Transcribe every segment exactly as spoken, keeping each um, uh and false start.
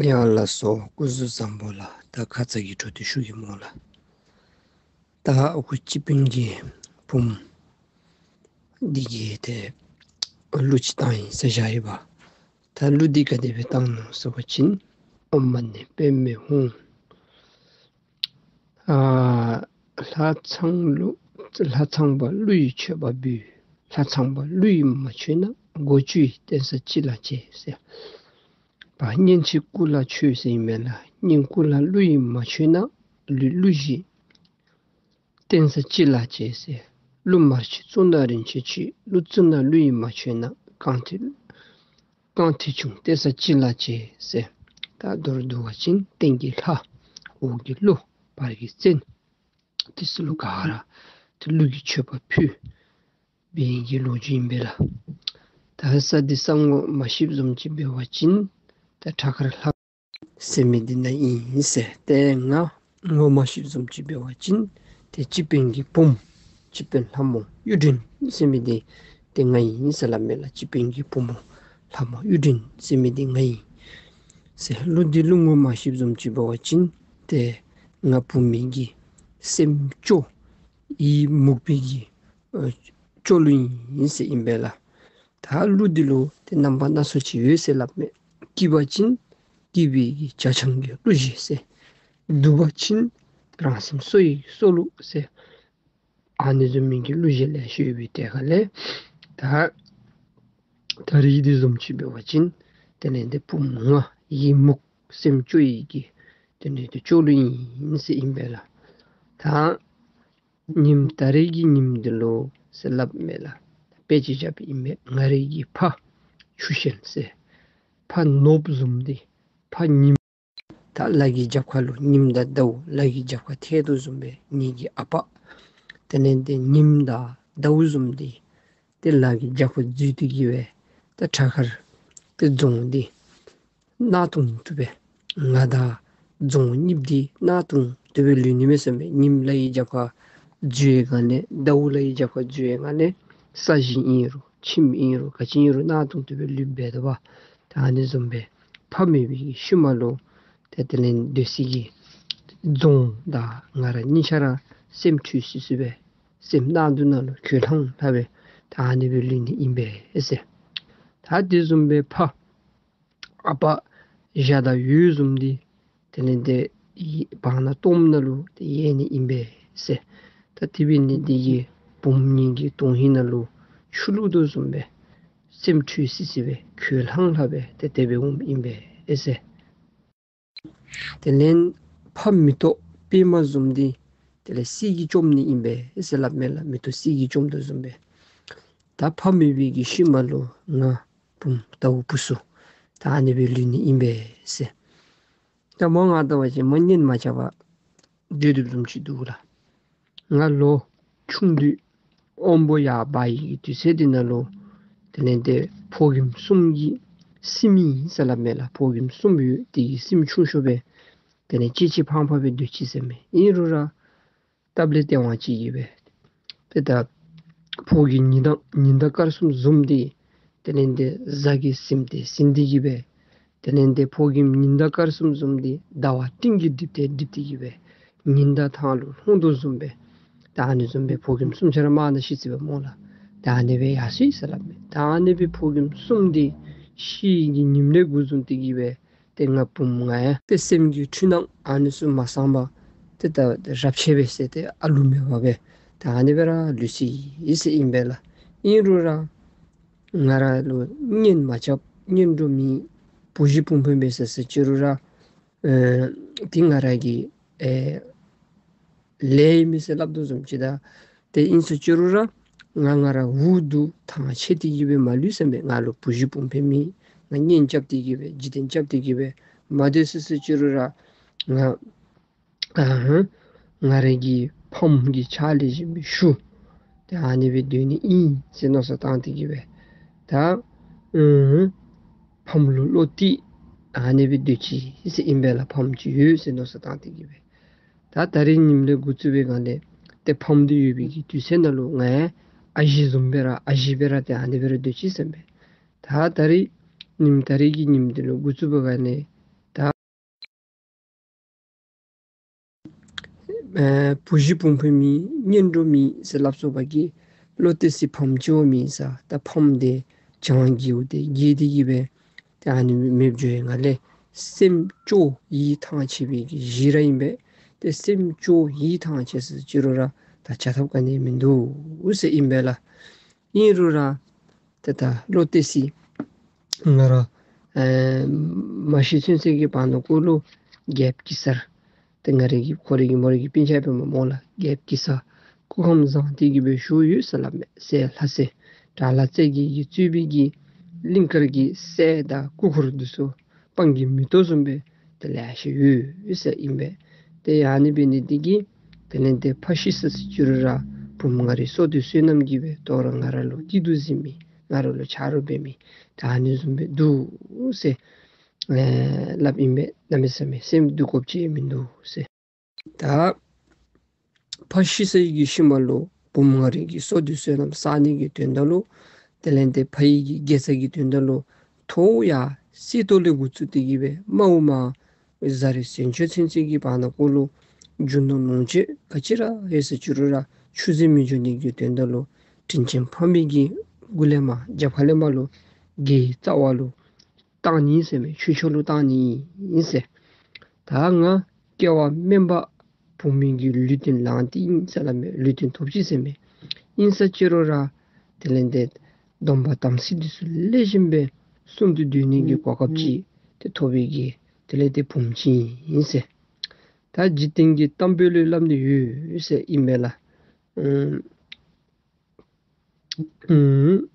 ཡ་ལགས་སོ། སྐུ་གཟུགས་བཟང་པོ་ལགས། ད་ཁ་ཙ་གི་འཕྲོ་འདི་ཞུ་གེ་སྨོ་ལགས། ད་ཨ་ཁུ་སྤྱི་དཔོན་གྱི་བུམོ་འདི་གིས་ཏེ་གླུ་ཅིག་བཏང་ཡི་ཟེར་བཞག་ཡི་པ། ད་གླུ་འདི་ག་དེ་སྦེ་བཏང་ནུག་ཟེར་བ་ཅིན། ཨོཾ་མ་ཎི་པདྨེ་ཧཱུྃ། ཨ་ལྷ་ཚངས་ལུ་ལྷ་ཚངས་པ་ཀླུ་ཡི་མཆོད་པ་འབུལ། ལྷ་ཚངས་པ་ཀླུ་ཡིས་མ་མཆོད་ན། སྒོ་བཅུའི་རྟེན་ས་ཅི་ལ་བྱེད་ཟེར། བ་གཉན་ཆེན་སྐུ་ལྷ་མཆོད་ཟེར་ཨིན་མས་ལགས། གཉན་སྐུ་ལྷ་ཀླུ་ཡིས་མ་མཆོད་ན། ཀླུ་ཀླུ་གཞས་རྟེན་ས་ཅི་ལ་བྱེད་ཟེར། ཀླུ་དམར་མཆོད་གཙུག་ན་རིན་ཆེན་མཆོད། ཀླུ་གཙུག་ན་ཀླུ་ཡིས་མ་མཆོད་ན། རྐང་མཐིལ་རྐང་མཐིལ་ཆུང་རྟེན་ས་ཅི་ལ་བྱེད་ཟེར། ད་མདོར་བསྡུ་བ་ཅིན་སྟེང་གི་ལྷ་འོག་གི་ཀླུ་བར་གྱི་བཙན་འདི་ཚུ་ལུ་ག་ར་ཏེ་ཀླུ་གི་མཆོད་པ་ཕུལ་བའི་གི་ལོ་རྒྱུས་ཨིན་པས་ལགས། ད་ས་འདི་ས་ངོ་མ་ཤེསཔ་བཟུམ་ཅིག་འབད་བ་ཅིན་ད་ཁྲ་མཁར་ལྷ་ཟེར་མི་འདི་ནཱ་ཨིན་ཟེར། ཏེ་ང་ངོ་མ་ཤེསཔ་བཟུམ་ཅིག་འབད་བ་ཅིན་ཏེ་སྤྱི་དཔོན་གྱི་བུམོ་སྤྱི་དཔོན་ལྷ་མོ་གཡུ་སྒྲོན་ཟེར་མི་འདི་ཏེ་ང་ཨིན་ཟེར་སླབ་མས་ལགས། སྤྱི་དཔོན་གྱི་བུམོ་ལྷ་མོ་གཡུ་སྒྲོན་ཟེར་མི་འདི་ང་ཨིན་ཟེར། གླུ་འདི་གླུ་ངོ་མ་ཤེསཔ་བཟུམ་ཅིག་འབད་བ་ཅིན་ཏེ་ང་བུམོ་གི་སེམས་སྐྱོ་ཡི་མུག་པའི་གི་ཨ་སྐྱོ་གླུ་ཨིན་ཟེར་ཨིན་པས་ལགས། ད་གླུ་འདི་ལུ་ཏེ་རྣམ་པ་སྣ་ཚོགས་ཅིག་ཡོད་ཟེར་སླབ་མས། སྐྱིད་པ་ཅིན་སྐྱིད་པའི་གི་གྲ་ཆང་གི་གླུ་གཞས་ཟེར། སྡུག་པ་ཅིན་རང་སེམས་གསོ་ཡི་གསོ་གླུ་ཟེར། ཨ་ནི་བཟུམ་མའི་གི་གླུ་གཞས་ལེ་ཤ་ཡོད་པའི་གྲས་ཁ་ལས་ད་ད་རིས་འདི་བཟུམ་ཅིག་འབད་བ་ཅིན་དེ་ལས་འདི་བུམོ་ང་ཡི་མུག་སེམས་སྐྱོ་ཡི་གི་དེ་ལས་འདི་སྐྱོ་གླུ་ཨིན་ཟེར་ཨིན་པས་ལགས། ད་ཉིནམ་ད་རིས་ཀྱི་ཉིནམ་འདི་ལུ་ཟེར་སླབ་མས་ལགས། དཔེ་ཅིག་བཞགཔ་ཨིན་མས། ང་རའི་གི་ཕ་ཆུ་ཤེལ་ཟེར། ཕ་ནོར་བུ་བཟུམ་འདི་ཕ་ཉིམ་ད་ལ་གི་རྒྱབ་ཁ་ལུ་ཉིམ་དང་ཟླཝ་ལ་གི་རྒྱབ་ཁར་ཐལ་དོ་བཟུམ་སྦེ་ངེ་གི་ཨ་པ་དེ་ལས་འདི་ཉིམ་དང་ཟླཝ་བཟུམ་འདི་ཏེ་ལ་གི་རྒྱབ་ཁར་འཛུལ་ཏེ་གི་སྦེ་ད་ཁྲ་མཁར་ཏེ་རྫོང་འདི་གནག་དུང་དུ་སྦེ་ང་དང་རྫོང་གཉིསཔོ་འདི་གནག་དུང་དུ་སྦེ་ལུས་ནི་མས་ཟེར་མས། ཉིམ་ལ་གི་རྒྱབ་ཁར་འཛུལ་བའི་སྒང་ལས་ཟླཝ་ལ་གི་རྒྱབ་ཁར་འཛུལ་བའི་སྒང་ལས་ས་གཞི་ཨིན་རུང་ཁྱིམ་ཨིན་རུང་ག་ཅི་ཨིན་རུང་གནག་དུང་དུ་སྦེ་ལུས་འབད་དོ་བ། ད་ཨ་ནི་བཟུམ་སྦེ་ཕ་མེད་པའི་ཤུལ་མ་ལུ་ཏེ་དེ་ལས་སྡོད་སའི་གི་རྫོང་དང་ང་ར་གཉིས་ཆ་ར་སེམས་འཁྲུལ་སི་སི་སྦེ་སེམས་གནག་དུང་ནང་ལུ་འཁྱོལ་ལྷང་ལྷང་སྦེ་ད་ཨ་ནི་སྦེ་ལུས་ནི་ཨིན་པས་ཟེར། ད་དེ་བཟུམ་སྦེ་ཕ་ཨ་པ་བཞག་ད་ཡོད་བཟུམ་འདི་དེ་ལས་འདི་བར་ན་གཏོརམ་ནང་ལུ་ཏེ་ཡལ་ནི་ཨིན་པས་ཟེར། ད་དེ་འབད་ནི་འདི་གིས་བུམོ་ངེ་གི་དོན་ཧིང་ནང་ལུ་ཆུ་བླུག་དོ་བཟུམ་སྦེ་སེམས་འཁྲུལ་སི་སི་སྦེ་འཁྱོལ་ལྷང་ལྷང་སྦེ་ཏེ་དེ་སྦེ་འོངམ་ཨིན་པས་ཟེར། དེ་ལས་ཕ་མེ་ཏོག་པདྨ་བཟུམ་འདི་དེ་ལས་གསེར་གྱིས་བཅོམ་ནི་ཨིན་པས་ཟེར་སླབ་མས་ལགས། མེ་ཏོག་གསེར་གྱིས་བཅོམ་དོ་བཟུམ་སྦེ། ད་ཕ་མེད་པའི་གི་ཤུལ་མ་ལུ་ང་བུམོ་ཟླཝ་བུ་ཚུ་ད་ཨ་ནི་སྦེ་ལུས་ནི་ཨིན་པས་ཟེར། ད་མོ་ང་ལྟ་བ་ཅིན་མོ་གཉེན་མ་རྐྱབ་པར་སྡོད་དོ་བཟུམ་ཅིག་འདུག་ལགས། ང་ལོ་ཆུང་དུས་དབང་པོ་ཡར་འབར་བའི་གི་དུས་ཚོད་འདི་ནང་ལུ་དེ་ལས་འདི་ཕོ་རྒནམ་གསུམ་གྱི་སྲིངམོ་ཨིན་ཟེར་སླབ་མས་ལགས། ཕོ་རྒནམ་གསུམ་ཡོད། དེ་གི་སྲིངམོ་ཆུང་ཤོས་སྦེ་དེ་ལས་གཅེས་གཅེས་ཕངས་ཕངས་སྦེ་སྡོད་ཅི་ཟེར་མས། ཨིན་རུང་ར་སྟབས་ལེགས་སྟེས་དབང་ཅིག་གིས་སྦེ་ཏེ་ད་ཕོ་རྒནམ་ཉི་ཟླ་ཉི་ཟླ་སྐར་གསུམ་བཟུམ་འདི་དེ་ལས་འདི་གཟའ་གིས་ཟིན་ཏེ་ཟིན་ཏེ་གི་སྦེ་དེ་ལས་འདི་ཕོ་རྒནམ་ཉི་ཟླ་སྐར་གསུམ་བཟུམ་འདི་ཟླ་བ་སྤྲིན་གྱིས་བསྒྲིབས་ཏེ་བསྒྲིབས་ཏེ་གི་སྦེ་ཉི་ཟླ་ཐང་ལུ་ལྷུང་དོ་བཟུམ་སྦེ་ད་ཨ་ནི་བཟུམ་སྦེ་ཕོ་རྒནམ་གསུམ་ཆ་ར་དམར་ནག་ཤི་སོ་བས་སྨོ་ལགས། ད་ཨ་ནི་སྦེ་ཡར་སོ་ཡི་ཟེར་སླབ་མས། ད་ཨ་ནི་སྦེ་ཕོ་རྒནམ་གསུམ་འདི་ཤི་ནི་གི་ཉིནམ་ལས་འགོ་བཟུང་སྟེ་གི་སྦེ་ཏེ་ང་བུམོ་ང་ཡང་ཏེ་སེམས་ཀྱི་འཁྲུལ་སྣང་ཨ་ནི་ཚུ་མ་སངས་པར་ཏེ་ད་རབས་ཆད་པས་ཟེར་ཏེ་ཨ་ལུ་མེད་པར་སྦེ་ད་ཨ་ནི་སྦེ་ར་ལུས་སོ་ཡི་ཟེར་ཨིན་པས་ལགས། ཨིན་རུང་ར་ང་ར་ལུ་གཉེན་མ་རྐྱབ་གཉེན་གྲོགས་མེད་བུ་གཞི་སྤུན་ཕན་འབད་ཟེར་ཟེར་ཅི་རུང་ར་ཨེ་ཏེ་ང་ར་གི་ཨེ་ལས་མེད་ཟེར་སླབ་དོ་བཟུམ་ཅིག་ད་ཏེ་ཨིན་ཟེར་ཅི་རུང་ར་ང་ང་ར་འུ་སྡུག་ཐང་ཆད་དེ་གི་སྦེ་མ་ལུས་ཟེར་མས། ང་ལུ་བུ་གཞི་སྤུན་ཕན་མེད། ང་གཉེན་རྐྱབ་སྟེ་གི་སྦེ་འཇིག་རྟེན་རྐྱབ་སྟེ་གི་སྦེ་མ་སྡོད་ཟེར་ཟེར་ཅི་རུང་ར་ང་ཨ་ཧ་ང་ར་གི་ཕམ་གི་ཕྱག་ལས་བཞིན་སྦེ་ཞུ་སྟེ་ཨ་ནི་སྦེ་སྡོད་ནི་ཨིན་ཟེར་མནོ་བསམ་བཏང་སྟེ་གི་སྦེ་ད་ཨ་ཧ་ཕམ་ལུ་བློ་གཏད་ཨ་ནི་སྦེ་སྡོད་ཅི་ཟེར་ཨིན་པས་ལགས། ཕམ་ཅིག་ཡོད་ཟེར་མནོ་བསམ་བཏང་སྟེ་གི་སྦེ། ད་ད་རིས་ཉིནམ་ལས་འགོ་བཙུགས་པའི་སྒང་ལས་ཏེ་ཕམ་འདི་ཡོད་པའི་གི་དུས་ཚོད་ནང་ལུ་ང་ཡང་ཨ་ཞེ་བཟུམ་སྦེ་ར་ཨ་ཞེ་སྦེ་ར་ཏེ་ཨ་ནི་སྦེ་ར་སྡོད་ཅི་ཟེར་མས། ད་ད་རིས་ཉིནམ་ད་རིས་ཀྱི་ཉིནམ་འདི་ལུ་འགོ་བཙུགས་པའི་སྒང་ལས་ད་ ཨེ་བུ་གཞི་བུམོ་མེད་གཉེན་གྲོགས་མེད་ཟེར་སླབ་སོ་བ་གི་བློ་གཏད་སའི་ཕམ་གཅིག་བ་མེད་ས། ད་ཕམ་དེ་བྱང་རྒྱུ་དེ་རྒྱས་ཏེ་གི་སྦེ་ཏེ་ཨ་ནི་མེདཔ་འགྱོ་ཡི། ང་ལས་སེམས་སྐྱོ་ཡིད་ཐང་ཆད་པའི་གི་གཞི་ར་ཨིན་པས། ཏེ་སེམས་སྐྱོ་ཡིད་ཐང་ཆད་ཟེར་ཅི་རུང་ར་ད་བྱ་ཐབས་ག་ནི་མིན་འདུག་ཟེར་ཨིན་པས་ལགས། ཨིན་རུང་ར་ཏེ་ད་བློ་གཏད་སའི་ང་ར་ཨེ་མ་ཤི་ཚུན་ཚོད་ཀྱི་བར་ན་གུ་ལུ་རྒྱལཔོ་གེ་སར་ཏེ་ང་རའི་གི་ཁོ་རའི་གི་མོ་རའི་གི་སྤུན་ཆ་སྦེ་མ་སྨོ་ལགས། རྒྱལཔོ་གེ་སར་སྐུ་ཁམས་བཟང་སྟེ་གི་སྦེ་བཞུགས་ཡོད་ཟེར་སླབ་མས། སྲས་ལྷ་སྲས་དགྲ་ལྷ་རྩེ་རྒྱལ་གྱིས་གཙོས་པའི་གི་གླིང་དཀར་གྱི་སྲས་དང་སྐུ་འཁོར་འདི་ཚུ་སྤང་གི་མེ་ཏོག་བཟུམ་སྦེ་ཏེ་ལེ་ཤ་ཡོད་ཟེར་ཨིན་པས། ཏེ་ཨ་ནི་འབད་ནི་འདི་གིས་དེ་ལས་ཏེ་ཕ་ཤི་སོ་ཟེར་ཅི་རུང་ར་བུམོ་ང་རའི་བསོད་བདེ་བསོད་ནམས་ཀྱིས་སྦེ་དོ་རུང་ང་ར་ལུ་སྐྱིད་སྡུག་གཟིགས་མི་ང་ར་ལུ་ཆ་རོགས་འབད་མི་ད་ཨ་ནི་བཟུམ་སྦེ་འདུག་ཟེར་ཨེ་སླབ་ཨིན་པས། གནམ་མེད་ས་མེད་སེམས་སྡུག་དགོཔ་ཅིག་མིན་འདུག་ཟེར། ད་ཕ་ཤི་སོ་ཡི་གི་ཤུལ་མ་ལུ་བུམོ་ང་རའི་གི་བསོད་བདེ་བསོད་ནམས་བསག་ནི་གི་དོན་དག་ལུ་དེ་ལས་ཏེ་ཕ་ཡི་གི་དགེ་རྩ་གི་དོན་དག་ལུ་ཐོག་ཡར་གསེར་ཏོག་ལས་འགོ་བཙུགས་ཏེ་གི་སྦེ་མར་འོག་མར་བཟའ་རིགས་ཟས་མཆོད་ཚུན་ཚོད་ཀྱི་བར་ན་གུ་ལུ་རྒྱུ་ནོར་ལོངས་སྤྱོད་ག་ཅི་ར་ཡོད་ཟེར་ཅི་རུང་ར་ཆུད་ཟོས་མི་འགྱོ་ནི་གི་དོན་དག་ལུ་དྲིན་ཅན་ཕ་མའི་གི་མགུ་ལས་མར་རྒྱབ་ཁ་ལས་མར་ལུ་དགེ་རྩ་བ་ལུ་བཏང་ནི་ཟེར་མས། ཆོས་ཕྱོགས་ལུ་བཏང་ནི་ཨིན་ཟེར། ད་ང་སྐྱེ་བ་དམན་པ་བུམོ་གི་ལུས་རྟེན་ལང་སྟེ་ཨིན་ཟེར་སླབ་མས། ལུས་རྟེན་ཐོབ་ཅི་ཟེར་མས། ཨིན་ཟེར་ཅི་རུང་ར་དེ་ལས་ཏེ་སྡོམ་པ་དམ་ཚིག་འདི་ཚུ་ལེགས་ཤོམ་སྦེ་སྲུང་སྟེ་སྡོད་ནི་གི་གོ་སྐབས་ཅིག་ཏེ་ཐོབ་པའི་གི་དེ་ལས་ཏེ་བུམོ་ཅིག་ཨིན་ཟེར། ད་འཇིག་རྟེན་གྱི་གཏམ་དཔེ་ལུ་སླབ་ནི་ཡོད་ཟེར་ཨིན་པས་ལགས། ཨུམ་ཨུམ་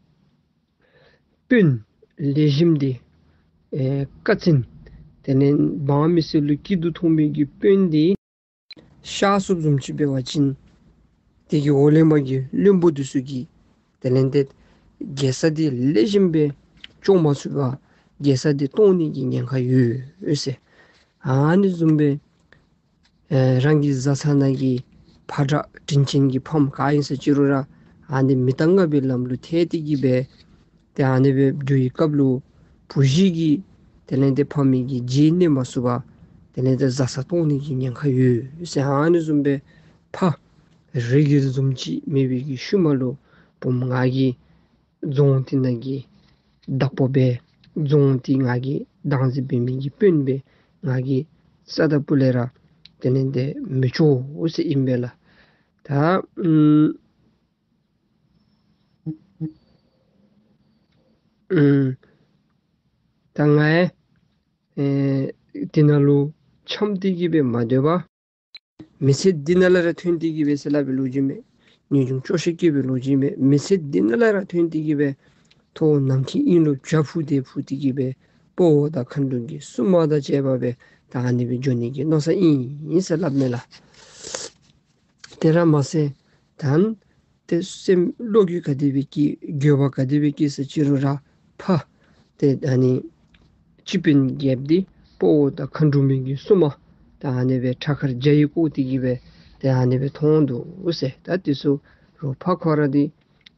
དཔོན་ལེགས་ཤོམ་འདི་ཨེ་དཀའ་ཚེགས་དེ་ལས་འབངས་མི་སེར་ལུ་སྐྱིད་སྡུག་མཐོང་མི་གི་དཔོན་འདི་གཤགས་སོཔ་བཟུམ་ཅིག་འབད་བ་ཅིན་དེ་གི་འོག་ལས་མར་གྱི་བློན་པོ་འདི་ཚུ་གིས་དེ་ལས་ཏེ་རྒྱལ་ས་འདི་ལེགས་ཤོམ་སྦེ་སྐྱོང་མ་ཚུགས་པར་རྒྱལ་ས་འདི་སྟོང་ནི་གི་ཉེན་ཁ་ཡོད་ཟེར། ཨ་ནི་བཟུམ་སྦེ་ཨེ་རང་གི་བཟའ་ཚང་ནང་གི་ཕ་དྲག་དྲིན་ཅན་གྱི་ཕམ་ག་ཨིན་ཟེར་ཅི་རུང་ར་ཨ་ནི་མི་རྟག་ལྔ་པའི་ལམ་ལུ་ཐལ་ཏེ་གི་སྦེ་ཏེ་ཨ་ནི་སྦེ་འགྱོ་བའི་སྐབས་ལུ་བུ་གཞི་གིས་དེ་ལས་ཏེ་ཕ་མའི་གི་རྗེས་གནས་མ་ཚུགས་པར་དེ་ལས་ཏེ་བཟའ་ཚང་སྟོང་ནི་གི་ཉེན་ཁ་ཡོད་ཟེར། ཨ་ནི་བཟུམ་སྦེ་ཕ་རིགས་རྒྱུད་བཟུམ་ཅིག་མེད་པའི་གི་ཤུལ་མ་ལུ་བུམོ་ང་གིས་རྫོང་འདི་ནང་གི་བདག་པོ་སྦེ་རྫོང་འདི་ང་གིས་བདག་འཛིན་འབད་མི་གི་དཔོན་སྦེ་ང་གིས་རྩ་དང་སྤུ་ལས་ར་དེ་ལས་ཏེ་མི་འགྱོ་ཟེར་ཨིན་པས་ལགས། ད་ཨུམ་ཨུམ་ད་ང་ཡང་ཨེ་འདི་ནང་ལུ་འཁྱམས་ཏེ་གི་སྦེ་མ་སྡོད་པར་མི་ཚེ་འདི་ནང་ལས་ར་ཐོན་ཏེ་གི་སྦེ་ཟེར་སླབ་པའི་ལོ་རྒྱུས་མས། ངེས་འབྱུང་སྐྱོ་ཤས་སྐྱེ་བའི་ལོ་རྒྱུས་མས། མི་ཚེ་འདི་ནང་ལས་ར་ཐོན་ཏེ་གི་སྦེ་ཐོག་ནམ་མཁའི་དབྱིངས་ལུ་བྱ་འཕུར་དེ་འཕུར་ཏེ་གི་སྦེ་དཔའ་བོ་དང་མཁའ་འགྲོ་གི་བསུ་མ་དང་བཅས་པ་སྦེ་ད་ཨ་ནི་སྦེ་འགྱོ་ནི་གི་མནོ་བསམ་ཨིན་ཨིན་ཟེར་སླབ་མས་ལགས། དེ་ར་མ་ཚད་ད་ཏེ་སེམས་བློ་འགྱོད་ག་དེ་སྦེ་སྐྱེ་འགྱོད་པ་ག་དེ་སྦེ་སྐྱེ་ཟེར་ཅི་རུང་ར་ཕ་ཏེ་ཨ་ནི་སྤྱི་དཔོན་རྒྱལཔོ་འདི་དཔའ་བོ་དང་མཁའ་འགྲོ་མའི་གི་བསུ་མ་ད་ཨ་ནི་སྦེ་ཁྲ་མཁར་རྒྱ་ཡིས་བསྐོར་ཏེ་གི་སྦེ་ཏེ་ཨ་ནི་སྦེ་མཐོང་འདུག་ཟེར། ད་དེ་ཚུ་རུང་ཕ་ཁོ་ར་འདི་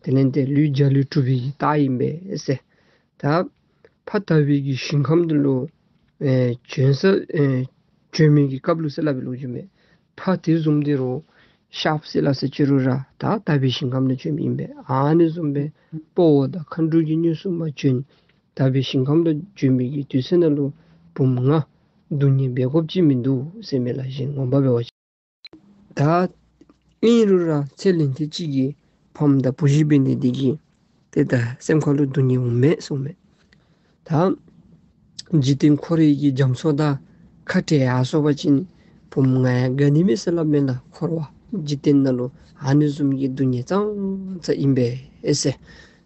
དེ་ལས་ཏེ་ལུས་རྒྱ་ལུས་གྲུབ་པའི་གི་རྟགས་ཨིན་པས་ཟེར། ད་ཕ་དག་པའི་གི་ཞིང་ཁམས་འདི་ལུ་ཨེ་བྱོན་ས་ཨེ་བྱོན་མི་གི་སྐབས་ལུ་ཟེར་སླབ་པའི་ལོ་རྒྱུས་མས། ཕ་དེ་བཟུམ་འདི་རུང་གཤགསཔ་ཟེར་སླབ་ཟེར་ཅི་རུང་ར་ད་དག་པའི་ཞིང་ཁམས་ལུ་བྱོནམ་ཨིན་པས། ཨ་ནི་བཟུམ་སྦེ་དཔའ་བོ་དང་མཁའ་འགྲོ་གི་དངོས་སུ་མ་བྱོན་དག་པའི་ཞིང་ཁམས་ལུ་བྱོན་མི་གི་དུས་ཚོད་ནང་ལུ་བུམོ་ང་སྡུག་བསྔལ་འབད་དགོཔ་ཅིག་མིན་འདུག་ཟེར་མས་ལགས། གཞན་ངོ་མ་འབད་བ་ཅིན། ད་ཨིན་རུང་ར་ཚེ་ལས་ཐེངས་གཅིག་གི་ཕམ་དང་བུ་གཞི་འབད་ནི་འདི་གིས་ཏེ་ད་སེམས་ཁ་ལུ་སྡུག་བསྔལ་འོང་མས་གསུངས་མས། ད་འཇིག་རྟེན་འཁོར་བའི་གི་རྒྱ་མཚོ་དང་ཁ་བྲལ་ཡར་སོང་པ་ཅིན་བུམོ་ང་ཡང་དགའ་ནི་མས་ཟེར་སླབ་མས་ལགས། འཁོར་བ་འཇིག་རྟེན་ནང་ལུ་ཨ་ནི་བཟུམ་གྱི་སྡུག་བསྔལ་ཙང་ཙ་ཨིན་པས་ཟེར།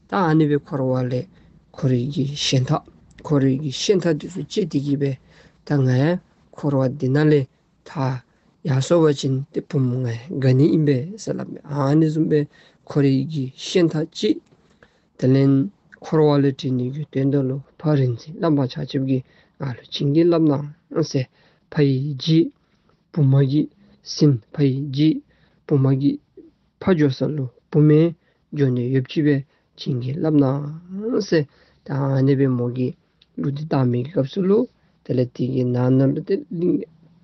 ད་ཨ་ནི་སྦེ་འཁོར་བ་ལས་འཁོར་བའི་གི་ཞེན་ཐག་འཁོར་བའི་གི་ཞེན་ཐག་འདི་ཚུ་བཅད་དེ་གི་སྦེ་ད་ང་ཡང་འཁོར་བ་འདི་ནང་ལས་ཐར་ཡར་སོང་པ་ཅིན་ཏེ་བུམོ་ང་ཡང་དགའ་ནི་ཨིན་པས་ཟེར་སླབ་མས། ཨ་ནི་བཟུམ་སྦེ་འཁོར་བའི་གི་ཞེན་ཐག་བཅད། དེ་ལས་འཁོར་བ་ལས་འདྲེན་ནི་གི་དོན་དག་ལུ་ཕ་རིག་འཛིན་བླ་མ་ཆ་ཁྱབ་ཀྱིས་ང་ལུ་བྱིན་གྱིས་བརླབས་གནང་ཟེར། ཕ་ཡི་རྗེས་བུ་མ་གིས་ཟིན། ཕ་ཡི་རྗེས་བུ་མ་གིས་ཕ་འགྱོ་ས་ལུ་བུམོ་འགྱོ་ནི་ཡོདཔ་ཅིག་སྦེ་བྱིན་གྱིས་བརླབས་གནང་ཟེར། ད་ཨ་ནི་སྦེ་མོ་གིས་གླུ་འདི་བཏང་མི་གི་སྐབས་སུ་ལུ་དེ་ལས་དེ་གི་ནང་ན་ལུ་ཏེ་གླིང་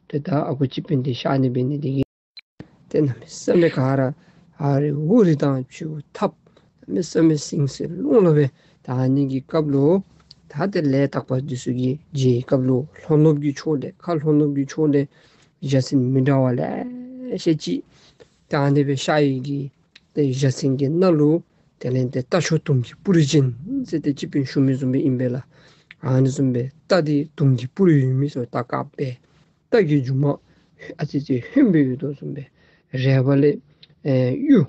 ཏེ་ད་ཨ་ཁུ་སྤྱི་དཔོན་འདི་གཤགས་ནི་འབད་ནི་དེ་གིས་ ཏེ་གནམ་མེད་ས་མེད་ག་ར་ཨ་རི་འུ་རི་དང་ཕྱི་ཐབ་གནམ་མེད་ས་མེད་ཟིང་ཟིང་སློང་སློང་སྦེ་ད་ཨ་ནི་གི་སྐབས་ལུ་ད་ཏེ་ལས་དག་པ་འདི་ཚུ་གིས་རྗེའི་སྐབས་ལུ་ལྷོ་ནུབ་ཀྱི་ཕྱོགས་ལས་ཁ་ལྷོ་ནུབ་ཀྱི་ཕྱོགས་ལས་བྱ་སེམས་མི་འདྲ་བ་ལེ་ཤ་ཅིག་ད་ཨ་ནི་སྦེ་ཤར་ཡི་གི་ཏེ་བྱ་སེམས་ཀྱི་ནང་ལུ་དེ་ལས་ཏེ་རྟ་མཆོག་དུང་གི་སྤུ་རིས་ཅན་ཟེར་ཏེ་སྤྱི་དཔོན་ཞུ་མི་བཟུམ་སྦེ་ཨིན་པས་ལགས། ཨ་ནི་བཟུམ་སྦེ་རྟ་འདི་དུང་གི་སྤུ་རིས་ཡོད་མི་ཚུ་རྟ་དཀརཔོ་སྦེ་རྟ་གི་མཇུག་མ་ཨ་ཙི་ཙི་ཧོནམོ་སྦེ་ཡོད་དོ་བཟུམ་སྦེ་རལ་པ་ལས་ཨེ་གཡུ་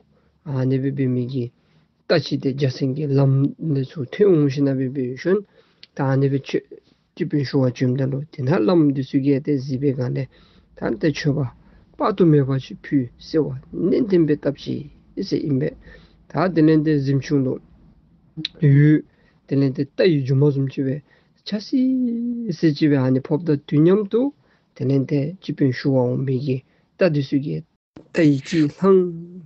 ཨ་ནི་སྦེ་འབད་མི་གི་རྟ་ཅིག་ཏེ་བྱ་སེམས་ཀྱི་ལམ་འདི་ཚུ་ཐོན་འོང་ཞིན་ན་སྦེ་འབད་ཞིནམ་ད་ཨ་ནི་སྦེ་ཆོས་སྤྱི་དཔོན་ཞུ་བར་བྱོནམ་ད་ལུ་དེ་ནང་བླམ་འདི་ཚུ་གིས་ཏེ་གཟིགས་པའི་སྒང་ལས་ད་ཏེ་མཆོད་པ་དཔག་ཏུ་མེད་པ་ཅིག་ཕུལ། བསིལ་བ་ནན་ཏན་སྦེ་བཏབ་ཅི་ཟེར་ཨིན་པས། ད་དེ་ལས་ཏེ་གཟིམ་ཆུང་ལུ་འོད་དེ་ལས་ཏེ་རྟ་ཡི་མཇུག་མ་བཟུམ་ཅིག་སྦེ་ཆ་སི་སི་ཅིག་སྦེ་ཨ་ནི་ཕོགཔ་དང་དུས་མཉམ་དུ་དེ་ལས་ཏེ་སྤྱི་དཔོན་ཞུ་བར་འོང་མི་གི་རྟ་འདི་ཚུ་གིས་རྟ་ཡི་སྐད་ལྷང་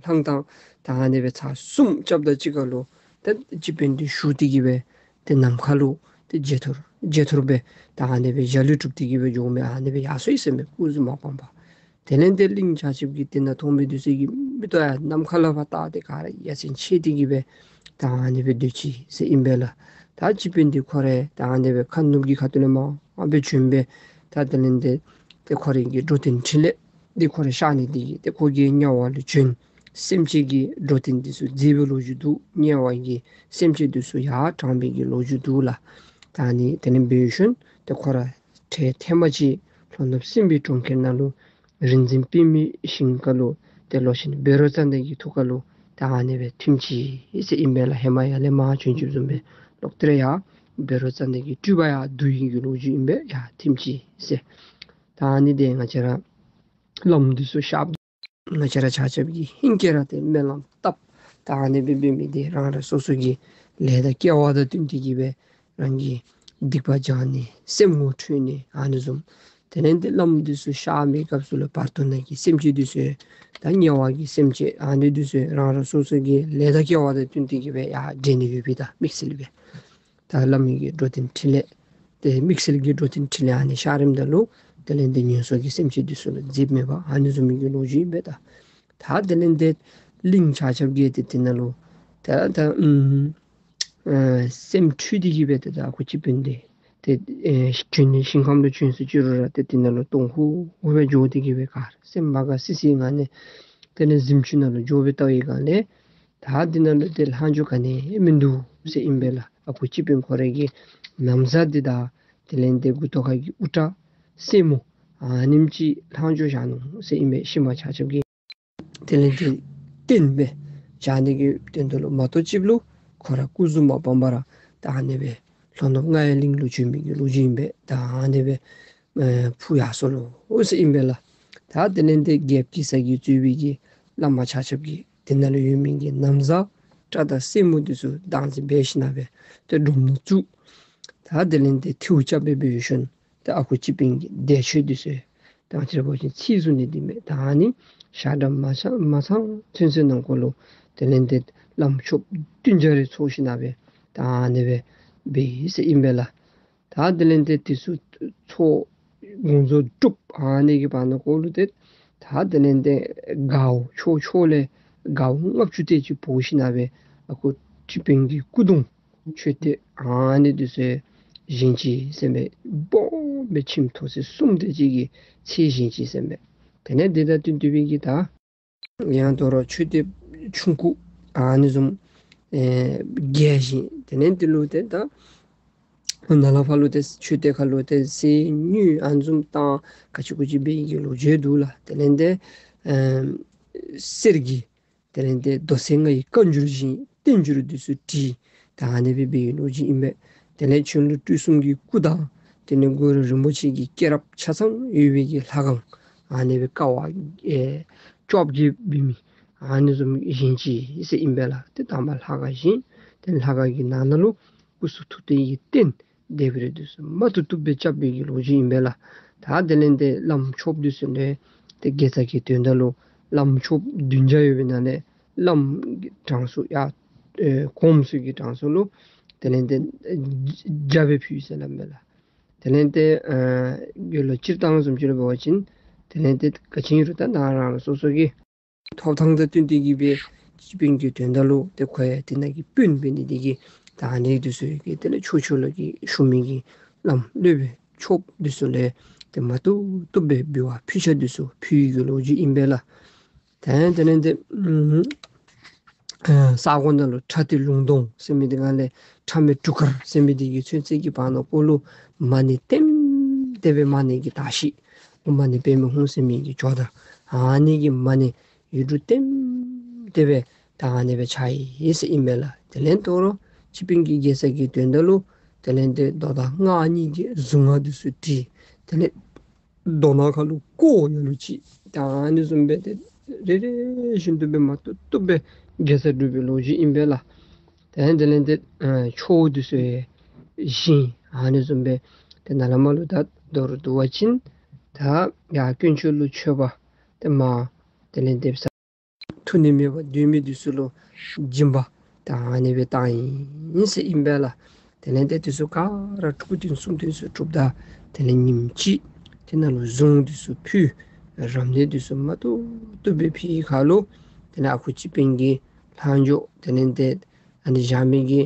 ལྷང་དང་ད་ཨ་ནི་སྦེ་ཚར་གསུམ་རྐྱབ་ད་གཅིག་ཁར་ལུ་ཏེ་སྤྱི་དཔོན་འདི་ཞུ་སྟེ་གི་སྦེ་ཏེ་ནམ་མཁའ་ལུ་ཏེ་བརྗེད་ཐུར་བརྗེད་ཐུར་སྦེ་ད་ཨ་ནི་སྦེ་འཇའ་ལུས་གྲུབ་སྟེ་གི་སྦེ་འགྱོ་མི་ཨ་ནི་སྦེ་ཡར་སོ་ཡི་ཟེར་མས། སྐུ་གཟུགས་མ་སྤངས་པར། དེ་ལས་ཏེ་གླིང་ཆ་ཁྱབ་ཀྱིས་དེ་ནང་མཐོང་མི་འདི་ཚུ་གིས་མིག་ཏོ་ཡར་ནམ་མཁའ་ལུ་ཕར་བལྟ་སྟེ་ག་ར་ཡ་མཚན་ཆེ་སྟེ་གི་སྦེ་ད་ཨ་ནི་སྦེ་སྡོད་ཅི་ཟེར་ཨིན་པས་ལགས། ད་སྤྱི་དཔོན་འདི་ཁོ་ར་ད་ཨ་ནི་སྦེ་ཁ་ནུབ་ཀྱི་ཁ་ཐུག་ལས་མར་སྦེ་བྱོན་སྦེ་ད་དེ་ལས་ཏེ་ཏེ་ཁོ་རའི་གི་འགྲོ་དོན་ཕྲིན་ལས་འདི་ཁོ་ར་ཤར་ནི་འདི་གིས་ཏེ་ཁོ་གིས་དམྱལ་བ་ལུ་བྱོན་སེམས་ཅན་གྱི་འགྲོ་དོན་འདི་ཚུ་མཛད་པའི་ལོ་རྒྱུས་འདུག། དམྱལ་བ་གི་སེམས་ཅན་འདི་ཚུ་ཡར་དྲངས་པའི་གི་ལོ་རྒྱུས་འདུག་ལགས། ད་ཨ་ནི་དེ་ལས་འབད་ཞིནམ་ཏེ་ཁོ་ར་ཐེངས་ཐེངས་མ་ཅིག་ལྷོ་ནུབ་སྲིན་པོའི་གྲོང་ཁྱེར་ནང་ལུ་རིག་འཛིན་པདྨའི་ཞིང་ཁ་ལུ་ཏེ་ལོ་ཆེན་བཻ་རོ་ཙ་ན་གི་ཐུགས་ཀ་ལུ་ད་ཨ་ནི་སྦེ་ཐིམ་ཅི་ཟེར་ཨིན་པས་ལགས། ཧེ་མ་ཡར་ལས་མར་བྱོན་ཅི་བཟུམ་སྦེ་ལོག་སྟེ་ར་ཡར་བཻ་རོ་ཙ་ན་གི་སྤྲུལ་པ་ཡར་བསྡུ་ཡི་གི་ལོ་རྒྱུས་ཨིན་པས། ཡར་ཐིམ་ཅི་ཟེར། ད་ཨ་ནི་འདི་ང་བཅས་ར་བླམ་འདི་ཚུ་གཤགསཔ་ང་བཅས་ར་ཆ་ཁྱབ་ཀྱིས་ཧིང་སྐལ་ར་ཏེ་སྨོན་ལམ་བཏབ། ད་ཨ་ནི་སྦེ་འབད་མི་འདི་རང་རང་སོ་སོ་གི་ལས་དང་སྐལ་བ་དང་བསྟུན་ཏེ་གི་སྦེ་རང་གི་སྡིག་པ་སྦྱང་ནི་སེམས་ངོ་འཕྲོད་ནི་ཨ་ནི་བཟུམ། དེ་ལས་ཏེ་བླམ་འདི་ཚུ་གཤགས་མི་སྐབས་སུ་ལུ་བར་དོ་ནང་གི་སེམས་ཅན་འདི་ཚུ་ད་དམྱལ་བ་གི་སེམས་ཅན་ཨ་ནི་འདི་ཚུ་རང་རང་སོ་སོ་གི་ལས་དང་སྐལ་བ་དང་བསྟུན་ཏེ་གི་སྦེ་ཡར་འདྲེན་ནི་ཡོད་པས། ད་དམིགས་བསལ་སྦེ་ད་བླ་མའི་གི་འགྲོ་དོན་ཕྲིན་ལས་ཏེ་དམིགས་བསལ་གྱི་འགྲོ་དོན་ཕྲིན་ལས་ཨ་ནི་ཤར་རནམ་ད་ལུ་དེ་ལས་ཏེ་ངན་སོང་གི་སེམས་ཅན་འདི་ཚུ་ལུ་མཛདཔ་མས་པ། ཨ་ནི་བཟུམ་མའི་གི་ལོ་རྒྱུས་ཨིན་པས། ད་ད་དེ་ལས་ཏེ་གླིང་ཆ་ཁྱབ་ཀྱིས་ཏེ་དེ་ནང་ལུ་ད་ད་ཨུམ་ཨེ་སེམས་འཁྲུལ་ཏེ་གི་སྦེ་ཏེ་ད་ཨ་ཁུ་སྤྱི་དཔོན་འདི་ཏེ་ཨེ་བྱོན་ནི་ཞིང་ཁམས་ལུ་བྱོན་སོ་ཅི་རུང་ར་ཏེ་དེ་ནང་ལུ་སྟོང་ཧུ་ཧུ་སྦེ་འགྱོ་སྟེ་གི་སྦེ་ག་ར་སེམས་མ་དགའ་སི་སི་ངང་ནས་དེ་ལས་གཟིམ་ཆུང་ནང་ལུ་འགྱོ་སྦེ་བལྟ་བའི་སྒང་ལས་ད་དེ་ནང་ལུ་ཏེ་ལྷག་འཕྲོ་ག་ནི་མིན་འདུག་ཟེར་ཨིན་པས་ལགས། ཨ་ཁུ་སྤྱི་དཔོན་ཁོ་རའི་གི་ན་བཟའ་འདི་དང་དེ་ལས་ཏེ་མགུ་ཏོ་ཁ་གི་དབུ་སྐྲ་སེན་མོ་ཨ་ནེམ་ཅིག་ལྷག་འཕྲོ་བཞག་ནུག་ཟེར་ཨིན་པས། ཤུལ་མ་ཆ་ཁྱབ་ཀྱིས་དེ་ལས་ཏེ་བརྟན་སྦེ་བཞག་ནི་གི་དོན་དག་ལུ་མ་གཏོགས་ཅིག་ལུ་ཁོ་ར་སྐུ་གཟུགས་མ་སྤངས་པར་ད་ཨ་ནི་སྦེ་ལྷོ་ནུབ་རྔ་ཡབ་གླིང་ལུ་བྱོན་མི་གི་ལོ་རྒྱུས་ཨིན་པས། ད་ཨ་ནི་སྦེ་ཨེ་འཕུར་ཡར་སོ་ལོ་ཟེར་ཨིན་པས་ལགས། ད་དེ་ལས་ཏེ་རྒྱལཔོ་གེ་སར་གྱིས་གཙོས་པའི་གི་བླ་མ་ཆ་ཁྱབ་ཀྱིས་དེ་ནང་ལུ་ཡོད་མི་གི་ན་བཟའ་སྐྲ་དང་སེན་མོ་འདི་ཚུ་བདག་འཛིན་འབད་ཞིན་ན་སྦེ་ཏེ་སྒྲོམ་ནང་བཙུགས། ད་དེ་ལས་ཏེ་ཐེའུ་རྐྱབ་སྦེ་འབད་ཞིནམ་ད་ཨ་ཁུ་སྤྱི་དཔོན་གྱི་འདས་མཆོད་འདི་ཚུ་ད་ང་བཅས་ར་འབད་བ་ཅིན་ཚིག་བཟུང་ནི་འདི་མས། ད་ཨ་ནི་ཞག་གྲངས་མ་ཚང་མ་ཚང་ཚུན་ཚོད་ནང་འཁོད་ལུ་དེ་ལས་ཏེ་བླམ་ཆོསཔ་བདུན་བརྒྱ་རེ་ཚོགས་ཞིན་ན་སྦེ་ད་ཨ་ནི་སྦེ་འབད་ཡི་ཟེར་ཨིན་པས་ལགས། ད་དེ་ལས་ཏེ་དེ་ཚུ་ཚོགས་དགོངས་རྫོགས་གྲུབ་ཨ་ནི་གི་བར་ན་འཁོད་ལུ་ཏེ་ད་དེ་ལས་ཏེ་གའུ་ཕྱོགས་ཕྱོགས་ལས་གའུ་ལྔ་བཅུ་དེ་ཅིག་འབོ་ཞིན་ན་སྦེ་ཨ་ཁུ་སྤྱི་དཔོན་གྱི་སྐུ་གདུང་མཆོད་རྟེན་ཨ་ནི་འདི་ཚུ་བཞེངས་ཅི་ཟེར་མས། སྦོམ་སྦེ་ཁྱིམ་ཐོག་ཚད་གསུམ་དེ་ཅིག་གི་ཚད་བཞེངས་ཅི་ཟེར་མས། དེ་ལས་འདི་དང་བསྟུན་ཏེ་སྦེ་གི་ད་ཡང་དོ་རུང་མཆོད་རྟེན་ཆུང་ཀུ་ཨ་ནི་བཟུམ་ཨེ་བརྒྱད་བཞེངས། དེ་ལས་འདི་ལུ་ཏེ་ད་ནཱ་ལས་ཕར་ལུ་ཏེ་མཆོད་རྟེན་ཁར་ལུ་ཏེ་གསེར་དངུལ་ཨ་ནི་བཟུམ་བཏང་ག་ཅི་གུ་ཅི་འབད་ཡི་གི་ལོ་རྒྱུས་འདུག་ལགས། དེ་ལས་ཏེ་ཨེ་གསེར་གྱི་དེ་ལས་ཏེ་རྡོ་གསེར་ལྔ་ཡི་བཀའ་འགྱུར་བཞེངས། བསྟན་འགྱུར་འདི་ཚུ་བྲིས། ད་ཨ་ནི་སྦེ་འབད་ཡི་ལོ་རྒྱུས་ཨིན་པས། དེ་ལས་ཆོས་ལུང་སྤྲུལ་གསུམ་གྱི་སྐུ་དང་དེ་ལས་གུ་རུ་རིན་པོ་ཆེ་གི་སྐྱེས་རབས་ཆ་ཚང་ཡོད་པའི་གི་ལྷ་ཁང་ཨ་ནི་སྦེ་ཀ་བ་ཨེ་བཅོ་བརྒྱད་འབད་མི་ཨ་ནི་བཟུམ་བཞེངས་ཅི་ཟེར་ཨིན་པས་ལགས། ཏེ་དང་པ་ལྷ་ཁང་བཞེངས། ཏེ་ལྷ་ཁང་གི་ནང་ན་ལུ་སྐུ་གསུང་ཐུགས་རྟེན་གྱི་རྟེན་ལྡེབས་རིས་འདི་ཚུ་མ་བཏུབ་བཏུབ་སྦེ་རྐྱབ་པའི་གི་ལོ་རྒྱུས་ཨིན་པས་ལགས། ད་དེ་ལས་ཏེ་བླམ་ཆོསཔ་འདི་ཚུ་ལས་ཏེ་དགེ་རྩ་གི་དོན་དག་ལུ་བླམ་ཆོསཔ་བདུན་བརྒྱ་ཡོད་པའི་ནང་ལས་བླམ་གྱི་གྲངས་སུ་ཡང་ཨེ་གོངམ་ཚུ་གི་གྲངས་སུ་ལུ་དེ་ལས་ཏེ་བརྒྱ་སྦེ་ཕུལ་ཡི་ཟེར་སླབ་མས་ལགས། དེ་ལས་ཏེ་ཨེ་དགེ་སློང་སྤྱིར་བཏང་བཟུམ་ཅིག་ལུ་འབད་བ་ཅིན་དེ་ལས་ཏེ་ག་ཅི་ཨིན་རུང་ད་ནཱ་རང་རང་སོ་སོ་གི་ ཐོབ་ཐང་དང་བསྟུན་ཏེ་གི་སྦེ་སྤྱི་དཔོན་གྱི་དོན་དག་ལུ་ཏེ་ཁོ་ཡང་དེ་ནང་གི་དཔོན་འབད་ནི་དེ་གིས་ད་ཨ་ནི་འདི་ཚུ་གི་དེ་ལས་ཕྱོགས་ཕྱོགས་ལུ་གི་ཞུ་མི་གི་བླམ་སློབ་དཔོན་ཆོསཔ་འདི་ཚུ་ལས་ཏེ་མ་བཏུབ་བཏུབ་སྦེ་འབུལ་བ་ཕུལ་ཆ་འདི་ཚུ་ཕུལ་གྱི་ལོ་རྒྱུས་ཨིན་པས་ལགས། ཏེ་དེ་ལས་ཏེ་ཨམ་ཨ་ས་གོ་ནང་ལུ་ཁྲ་ཏི་ལུང་སྟོང་ཟེར་མི་འདི་ག་ལས་ཁྲ་མེ་གྲུ་དཀར་ཟེར་མི་འདི་གི་ཚུན་ཚོད་ཀྱི་བར་ན་ཀོ་ལུ་མ་ཎི་ལྟེམ་ལྟེ་སྦེ་མ་ཎི་གི་དར་ཤིང་མ་ཎི་པདྨེ་ཧཱུྃ་ཟེར་མི་གི་ཇོ་དང་ཨ་ནི་གི་མ་ཎི་ཡུངས་འབྲུ་ལྟེམ་ལྟེ་སྦེ་ད་ཨ་ནི་སྦེ་ཆགས་ཡི་ཟེར་ཨིན་པས་ལགས། དེ་ལས་དོ་རུང་སྤྱི་དཔོན་གྱི་རྒྱལ་ས་གི་དོན་དག་ལུ་དེ་ལས་ཏེ་རྡོ་དང་སྔགས་གཉིས་ཀྱི་གཟུངས་སྔགས་འདི་ཚུ་བྲིས། དེ་ལས་རྡོ་ནང་ཁ་ལུ་ཀོ་ཡ་ལུ་ཅིག་ད་ཨ་ནི་བཟུམ་སྦེ་ཏེ་རེ་རེ་བཞིན་དུ་སྦེ་མ་བཏུབ་བཏུབ་སྦེ་རྒྱལ་ས་སྒྲུབ་པའི་ལོ་རྒྱུས་ཨིན་པས་ལགས། ཏེ་དེ་ལས་ཏེ་ཨ་ཆོས་འདི་ཚུ་ཡང་བཞེངས། ཨ་ནི་བཟུམ་སྦེ་ཏེ་ནཱ་ལས་མར་ལུ་ད་མདོར་བསྡུ་བ་ཅིན་ད་ཡར་དཀོན་མཆོག་ལུ་མཆོད་པ་ཏེ་མར་དེ་ལས་ཏེ་ཐུགས་ནི་མེད་པར་སྡོད་མི་འདི་ཚུ་ལུ་སྦྱིན་པ་ད་ཨ་ནི་སྦེ་བཏང་ཡི་ཟེར་ཨིན་པས་ལགས། དེ་ལས་ཏེ་འདི་ཚུ་ག་ར་དྲུག་སྟོན་གསུམ་སྟོན་ཚུ་གྲུབ་ད་དེ་ལས་ཉིནམ་གཅིག་དེ་ནང་ལུ་གཟུངས་འདི་ཚུ་ཕུལ། རབ་གནས་འདི་ཚུ་མ་བཏུབ་བཏུབ་སྦེ་ཕུལ་ཁ་ལུ་དེ་ལས་ཨ་ཁུ་སྤྱི་དཔོན་གྱི་ལྷག་འཇོག་དེ་ལས་ཏེ་ཨ་ནི་བཞག་མི་གི་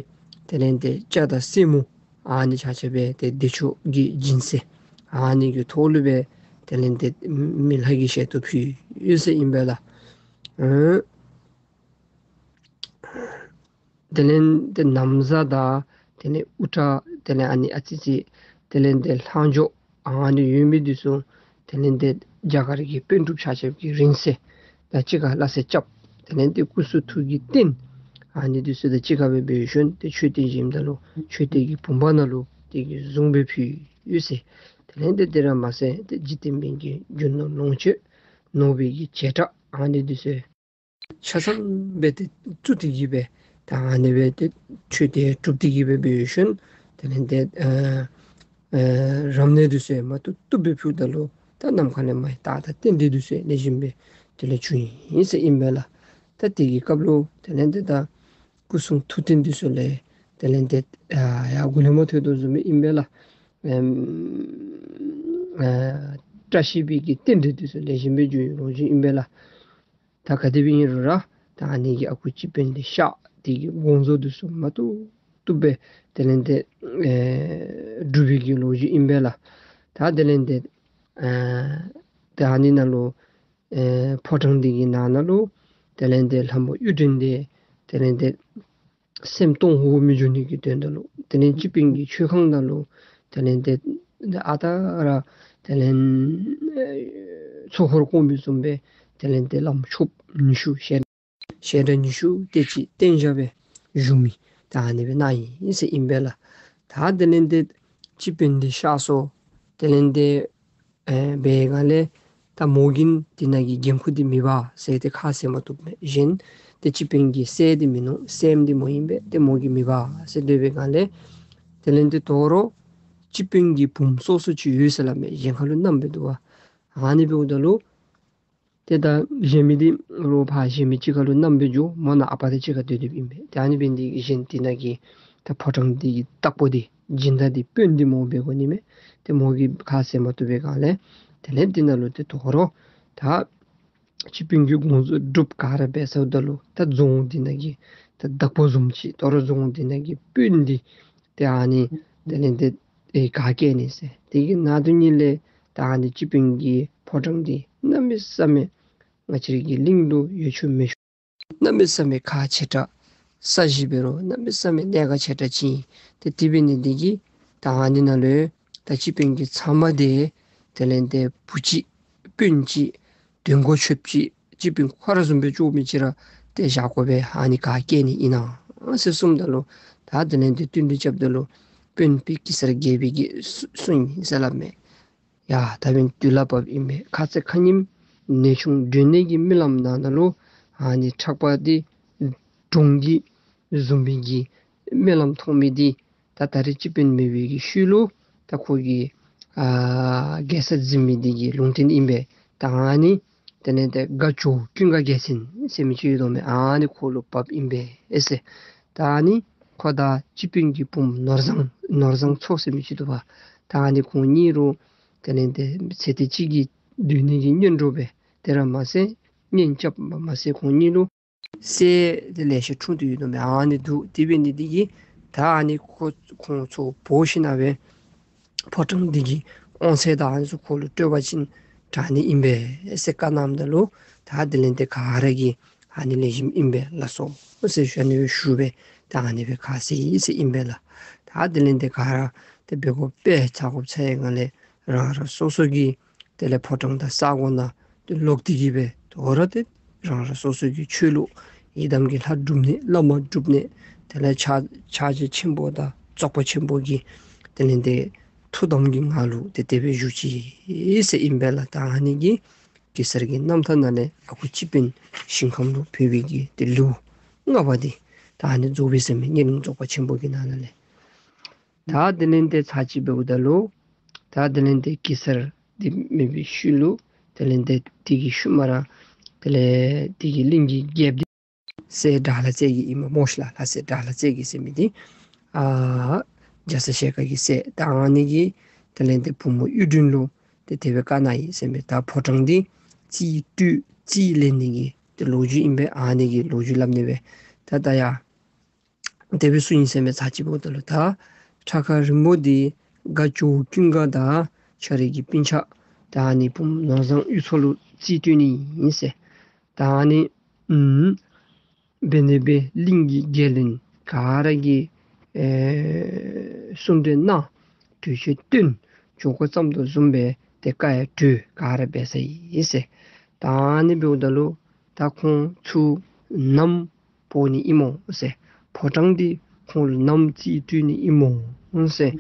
དེ་ལས་ཏེ་སྐྱ་དང་སེན་མོ་ཨ་ནི་ཆ་ཁྱབ་སྦེ་ཏེ་བདེ་མཆོག་གི་སྦྱིན་སྲེག་ཨ་ནི་གི་ཐོག་ལུ་སྦེ་དེ་ལས་ཏེ་མི་ལྷ་གི་ཞལ་དུ་ཕུལ་ཡོད་ཟེར་ཨིན་པས་ལགས། ཨ་དེ་ལས་ཏེ་ན་བཟའ་དང་དེ་ལས་དབུ་སྐྲ་དེ་ལས་ཨ་ནི་ཨ་ཙི་ཅིག་དེ་ལས་ཏེ་ལྷག་འཇོག་ཨ་ནི་ཡོད་མི་འདི་ཚུ་དེ་ལས་ཏེ་རྒྱ་གར་གྱི་པཎ་གྲུབ་ཆ་ཁྱབ་ཀྱི་རིང་བསྲེལ་དང་གཅིག་ཁར་སླ་བསྲེ་རྐྱབ། དེ་ལས་ཏེ་སྐུ་གསུང་ཐུགས་ཀྱི་རྟེན་ཨ་ནི་འདི་ཚུ་དང་གཅིག་ཁར་སྦེ་འབད་ཞིནམ་ཏེ་མཆོད་རྟེན་བཞེངསམ་ད་ལུ་མཆོད་རྟེན་གྱི་བུམ་པ་ནང་ལུ་དེ་གི་གཟུངས་སྦེ་ཕུལ་ཡོད་ཟེར། དེ་ལས་ཏེ་དེ་ར་མ་ཚད་ཏེ་འཇིག་རྟེན་པའི་གི་རྒྱུ་ནོར་ལོངས་སྤྱོད་ནོར་བུའི་གི་བྱེ་བྲག་ཨ་ནི་འདི་ཚུ་ཆ་ཚང་སྦེ་ཏེ་བཙུགས་ཏེ་གི་སྦེ་ད་ཨ་ནི་སྦེ་ཏེ་མཆོད་རྟེན་གྲུབ་སྟེ་གི་སྦེ་འབད་ཞིནམ་དེ་ལས་ཏེ་ཨ་ཨ་རབ་གནས་འདི་ཚུ་མ་བཏུབ་བཏུབ་སྦེ་ཕུལཝ་ད་ལུ་ད་ནམ་མཁའ་ལས་མར་རྟགས་དང་རྟེན་འབྲེལ་འདི་ཚུ་ལེགས་ཤོམ་སྦེ་དེ་ལས་བྱུང་ཡི་ཟེར་ཨིན་པས་ལགས། ད་དེ་གི་སྐབས་ལུ་དེ་ལས་ཏེ་ད་སྐུ་གསུང་ཐུགས་རྟེན་འདི་ཚུ་ལས་དེ་ལས་ཏེ་ཨ་ཡར་མགུ་ལས་མར་ཐོན་དོ་བཟུམ་སྦེ་ཨིན་པས་ལགས། ཨེམ་ཨ་བཀྲ་ཤིས་པའི་གི་རྟེན་འབྲེལ་འདི་ཚུ་ལེགས་ཤོམ་སྦེ་འགྱོ་ཡི་ལོ་རྒྱུས་ཨིན་པས་ལགས། ད་ག་དེ་སྦེ་ཨིན་རུང་ར་ད་ཨ་ནི་གི་ཨ་ཁུ་སྤྱི་དཔོན་འདི་གཤགས། དེ་གི་དགོངས་རྫོགས་འདི་ཚུ་མ་བཏུབ་བཏུབ་སྦེ་དེ་ལས་ཏེ་ཨེ་སྒྲུབ་པའི་གི་ལོ་རྒྱུས་ཨིན་པས་ལགས། ད་དེ་ལས་ཏེ་ཨེ་ད་ཨ་ནི་ནང་ལུ་ཨེ་ཕོ་བྲང་འདི་གི་ནང་ན་ལུ་དེ་ལས་ཏེ་ལྷ་མོ་གཡུ་སྒྲོན་འདི་དེ་ལས་ཏེ་སེམས་སྟོང་ཧོ་ཧོ་མི་འགྱོ་ནི་གི་དོན་དག་ལུ་དེ་ལས་སྤྱི་དཔོན་གྱི་མཆོད་ཁང་ནང་ལུ་དེ་ལས་ཏེ་ཨ་རྟག་ར་དེ་ལས་ཚོགས་འཁོར་བསྐོར་མི་བཟུམ་སྦེ་དེ་ལས་ཏེ་བླམ་ཆོསཔ་ཉི་ཤུ་ཞལ་ཞལ་གྲངས་ཉི་ཤུ་དེ་ཅིག་གཏན་བཞག་སྦེ་བཞུགས་མི་ད་ཨ་ནི་སྦེ་གནང་ཡི་ཟེར་ཨིན་པས་ལགས། ད་དེ་ལས་ཏེ་སྤྱི་དཔོན་འདི་གཤགས་སོ། དེ་ལས་ཏེ་ཨེ་འབད་སྒང་ལས་ད་མོ་གིས་འདི་ནང་གི་འགན་ཁུར་འདི་མི་འབག་ཟེར་ཏེ་ཁ་བཟེད་མ་བཏུབ་མས། གཞན་ཏེ་སྤྱི་དཔོན་གྱི་སྲས་འདི་མིན་ནུག། སྲསམོ་འདི་མོ་ཨིན་པས། ཏེ་མོ་གིས་མི་འབག་ཟེར་སྡོད་པའི་སྒང་ལས་དེ་ལས་ཏེ་དོ་རུང་སྤྱི་དཔོན་གྱི་བུམོ་སོ་སོ་ཅིག་ཡོད་ཟེར་སླབ་མས། གཞན་ཁ་ལུ་བསྣམས་སྦེ་འདུག་པ། ཨ་ནི་འབདཝ་ད་ལུ་ཏེ་ད་གཞན་མི་འདི་རོགས་ཕར་གཞན་མི་ཅིག་ཁ་ལུ་བསྣམས་སྦེ་འགྱོ། མོ་ནཱ་ཨ་པ་དང་གཅིག་ཁར་སྡོད་སྡོདཔ་ཨིན་པས། ཏེ་ཨ་ནི་འབད་ནི་འདི་གིས་གཞན་འདི་ནང་གི་ད་ཕོ་བྲང་འདི་གི་བདག་པོ་འདི་སྦྱིན་བདག་འདི་དཔོན་འདི་མོ་འབད་དགོ་ནི་མས། ཏེ་མོ་གིས་ཁ་བཟེད་མ་བཏུབ་པའི་སྒང་ལས་དེ་ལས་འདི་ནང་ལུ་ཏེ་དོ་རུང་ད་སྤྱི་དཔོན་གྱི་དགོངས་རྫོགས་སྒྲུབ་ག་ར་འབད་ཚརཝ་ད་ལུ་ད་རྫོང་འདི་ནང་གི་ད་བདག་པོ་བཟུམ་ཅིག་དོ་རུང་རྫོང་འདི་ནང་གི་དཔོན་འདི་ཏེ་ཨ་ནི་དེ་ལས་ཏེ་ཨེ་ག་བཀལ་ནི་ཟེར། དེ་གི་ནང་དོན་ཉིད་ལས་ད་ཨ་ནི་སྤྱི་དཔོན་གྱི་ཕོ་བྲང་འདི་གནམ་མེད་ས་མེད་ང་བཅས་རའི་གི་གླིང་དུ་ཡོད་ཆོག་མེད་ཆོག། གནམ་མེད་ས་མེད་ཁག་ཆེ་དྲགས། ས་གཞི་འབད་རུང་གནམ་མེད་ས་མེད་གནད་འགག་ཆེ་དྲགས་ཅིག་ཨིན། ཏེ་དེ་འབད་ནི་འདི་གིས་ད་ཨ་ནི་ནང་ལུ་ད་སྤྱི་དཔོན་གྱི་ཚབ་མ་འདི་དེ་ལས་ཏེ་བུ་ཅིག་དཔོན་ཅིག་དོན་གོ་ཆོདཔ་ཅིག་སྤྱི་དཔོན་ཁོ་ར་བཟུམ་སྦེ་ལྕོགས་མི་ཅིག་ར་ཏེ་བཞག་དགོ་པས། ཨ་ནི་ག་བཀལ་ནི་ཨིན་ན་ཟེར་གསུངམ་ད་ལུ་ད་དེ་ལས་ཏེ་བསྟུན་གྲོས་རྐྱབ་ད་ལུ་དཔོན་པོ་གེ་སར་རྒྱལ་པོའི་གི་གསུང་ཨིན་ཟེར་སླབ་མས། ཡ་ད་འབདན་དུས་ལ་བབ་ཨིན་པས། ཁ་ཙ་ཁ་ཉིནམ་ནེའུ་ཆུང་མགྲོན་གནས་ཀྱི་སྨོན་ལམ་ནང་ན་ལུ་ཨ་ནི་ཁྲག་པ་འདི་གྲོང་གི་བཟུམ་སྦེ་གི་སྨོན་ལམ་ཐོབ་མི་འདི་ད་ད་རེས་སྤྱི་དཔོན་མེད་པའི་གི་ཤུལ་ལུ་ད་ཁོ་གི་ཨ་རྒྱལ་ས་འཛིན་མི་འདི་གི་ལུང་བསྟན་ཨིན་པས། ད་ཨ་ནི་དེ་ལས་ཏེ་དགའ་ཇོ་ཀུན་དགའ་རྒྱལ་མཚན་ཟེར་མི་ཅིག་ཡོད་དོ་མས། ཨ་ནི་ཁོ་ལུ་བབ་ཨིན་པས་ཨེ་ཟེར། ད་ཨ་ནི་ཁོ་དང་སྤྱི་དཔོན་གྱི་བུམོ་ནོར་བཟང་ནོར་བཟང་མཚོ་ཟེར་མི་ཅིག་འདུག་པ། ད་ཨ་ནི་ཁོང་གཉིས་རུང་དེ་ལས་ཏེ་ཚེ་འདི་གཅིག་གི་སྡོད་ནི་གི་གཉེན་གྲོགས་སྦེ་དེ་ར་མ་ཚད་ གཉེན་རྐྱབ་པ་མ་ཚད་ཁོང་གཉིས་ལུ་སྲས་དེ་ལེ་ཤ་འཁྲུངས་ཏེ་ཡོད་དོ་མས། ཨ་ནི་འདུག། དེ་འབད་ནི་དེ་གིས་ད་ཨ་ནི་ཁོ་ཁོང་ཚུ་འབོ་ཞིནམ་ལས་ཕོ་བྲང་འདི་གི་དབང་ཚད་དང་ཨ་ནི་ཚུ་ཁོ་ལུ་སྤྲོད་པ་ཅིན་དྲག་ནི་ཨིན་པས་ཟེར་བཀའ་གནངམ་ད་ལུ་ད་དེ་ལས་ཏེ་ག་ར་གིས་ཨ་ནི་ལེགས་ཤོམ་ཨིན་པས་ལགས་སོ་ཟེར་ཞུ་ནི་སྦེ་ཞུ་སྦེ་ད་ཨ་ནི་སྦེ་ཁ་བཟེད་ཡི་ཟེར་ཨིན་པས་ལགས། ད་དེ་ལས་ཏེ་ག་ར་ཏེ་འབད་དགོཔ་སྦེ་ཚར་དགོཔ་ཚར་ཡི་ག་ལས་རང་རང་སོ་སོ་གི་དེ་ལས་ཕོ་བྲང་དང་ས་གོ་ནང་ཏེ་ལོག་སྟེ་གི་སྦེ་དོ་རུང་ཏེ་རང་རང་སོ་སོ་གི་ཆོས་ལུ་ཡི་དམ་གྱི་ལྷ་སྒྲུབ་ནི་བླ་མ་སྒྲུབ་ནི་དེ་ལས་ཕྱག་ཕྱག་རྒྱ་ཆེན་པོ་དང་རྫོགས་པ་ཆེན་པོ་གི་དེ་ལས་ཏེ་ཐུགས་དམ་གྱི་ངང་ལུ་ཏེ་དེ་སྦེ་བཞུགས་ཅི་ཟེར་ཨིན་པས་ལགས། ད་ཨ་ནི་གིས་གེ་སར་གྱི་རྣམ་ཐར་ནང་ལས་ཨ་ཁུ་སྤྱི་དཔོན་ཞིང་ཁམས་ལུ་ཕེབས་པའི་གི་ཏེ་ལེའུ་ལྔ་པ་འདི་ད་ཨ་ནི་རྫོགས་པས་ཟེར་མི་གཉིས་ལུང་རྫོགས་པ་ཆེན་པོ་གི་ནང་ན་ལས། ད་དེ་ལས་ཏེ་ཚར་གཅིག་འབདཝ་ད་ལུ་ད་དེ་ལས་ཏེ་གེ་སར་འདི་མེད་པའི་ཤུལ་ལུ་དེ་ལས་ཏེ་དེ་གི་ཤུལ་མ་ར་དེ་ལས་དེ་གི་གླིང་གི་རྒྱལཔོ་འདི་ལྷ་སྲས་དགྲ་ལྷ་རྩེ་རྒྱལ་ཨིན་མས་སྨོ་ཤ་ལགས། ལྷ་སྲས་དགྲ་ལྷ་རྩེ་རྒྱལ་ཟེར་མི་འདི་ཨ་རྒྱ་ཚ་ཞལ་དཀར་གྱི་སྲས། ད་ཨ་ནི་གི་དེ་ལས་ཏེ་བུམོ་གཡུ་སྒྲོན་ལུ་ཏེ་དེ་སྦེ་བཀའ་གནང་ཡི་ཟེར་མས། ད་ཕོ་བྲང་འདི་རྩིས་སྤྲོད་རྩིས་ལེན་ནི་གི་ཏེ་ལོ་རྒྱུས་ཨིན་པས། ཨ་ནི་གི་ལོ་རྒྱུས་སླབ་ནི་སྦེ་ད་ད་ཡ་དེ་སྦེ་གསུངས་ཡི་ཟེར་མས། ཚར་གཅིག་འབདཝ་ད་ལུ་ད་ཁྲ་ཁ་རི་མོ་འདི་དགའ་སྐྱོ་ཀུན་དགའ་དང་ཁྱོད་རའི་གི་སྤུན་ཆ་ད་ཨ་ནི་བུམོ་ནོར་བཟང་གཡུ་མཚོ་ལུ་རྩིས་སྤྲོད་ནི་ཨིན་ཟེར། ད་ཨ་ནི་ཨུམ་འབད་ནི་སྦེ་གླིང་གི་རྒྱལ་བློན་ག་ར་གིས་ཨེ་གསུང་གྲོས་གནང་གྲོས་ཆོད་བཏོན་འགྱོ་དགོ་བསམ་དོ་བཟུམ་སྦེ་ཏེ་བཀའ་ཡང་གྲོས་ག་ར་འབད་ཚར་ཡི་ཟེར། ད་ཨ་ནི་འབདཝ་ད་ལུ་ད་ཁོང་ཚུ་ནམ་འབོ་ནི་ཨིན་མོ་ཟེར། ཕོ་བྲང་འདི་ཁོང་ལུ་ནམ་རྩིས་སྤྲོད་ནི་ཨིན་མོ་ཟེར།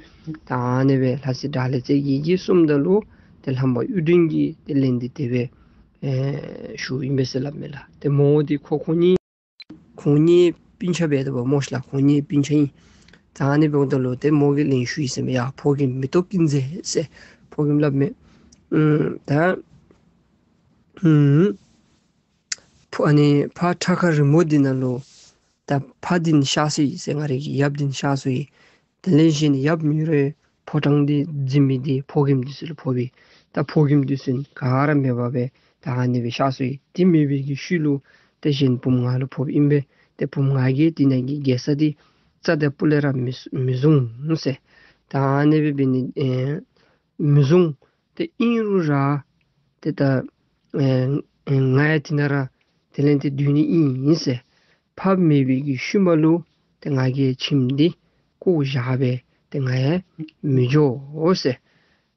ད་ཨ་ནི་སྦེ་ལྷ་སྲས་དགྲ་ལྷ་རྩེ་རྒྱལ་གྱིས་གསུངམ་ད་ལུ་ཏེ་ལྷ་མོ་གཡུ་སྒྲོན་གྱིས་ཏེ་ལན་འདི་དེ་སྦེ་ཨེ་ཞུཝ་ཨིན་པས་ཟེར་སླབ་མས་ལགས། ཏེ་མོ་འདི་ཁོ་ཁོང་གཉིས་ཁོང་གཉིས་སྤུན་ཆ་འབད་དོ་བ་སྨོ་ཤ་ལགས། ཁོང་གཉིས་སྤུན་ཆ་ཨིན། ད་ཨ་ནི་འབདཝ་ད་ལུ་ཏེ་མོ་གིས་ལན་ཞུ་ཡི་ཟེར་མས། ཡ་ཕོ་རྒནམ་མེ་ཏོག་ཀུན་མཛེས་ཟེར་ཕོ་རྒནམ་སླབ་མས། ཨུམ་ད་ཨུམ་ཕོ་ཨ་ནི་ཕར་ཁྲ་ཁ་རི་མོ་འདི་ནང་ལུ་ད་ཕ་འདི་ནི་གཤགས་སོ་ཡི་ཟེར། ང་རའི་གི་ཡབ་འདི་ནི་གཤགས་སོ་ཡི། དེ་ལས་གཞན་ཡབ་མེད་རུང་ཕོ་བྲང་འདི་འཛིན་མི་འདི་ཕོ་རྒནམ་འདི་ཚུ་ལུ་ཕོག་པས། ད་ཕོ་རྒནམ་འདི་ཚུ་ག་ར་མེད་པར་སྦེ་ད་ཨ་ནི་སྦེ་གཤགས་སོ་ཡི། དེ་མེད་པའི་གི་ཤུལ་ལུ་ཏེ་གཞན་བུམོ་ང་ལུ་ཕོགཔ་ཨིན་པས། ཏེ་བུམོ་ང་གིས་དེ་ནང་གི་རྒྱལ་ས་འདི་རྩ་དང་སྤུ་ལས་ར་མི་མི་བཟུང་ཟེར། ད་ཨ་ནི་སྦེ་འབད་ནི་ཨེ་མི་བཟུང་། ཏེ་ཨིན་རུང་ར་ཏེ་ད་ཨེ་ཨེ་ང་ཡང་དེ་ནང་ར་དེ་ལས་ཏེ་སྡོད་ནི་ཨིན་ཟེར། ཕ་མེད་པའི་གི་ཤུལ་མ་ལུ་ཏེ་ང་གིས་ཁྱིམ་འདི་བཀོ་བཞག་སྦེ་ཏེ་ང་ཡང་མི་འགྱོ་ཟེར།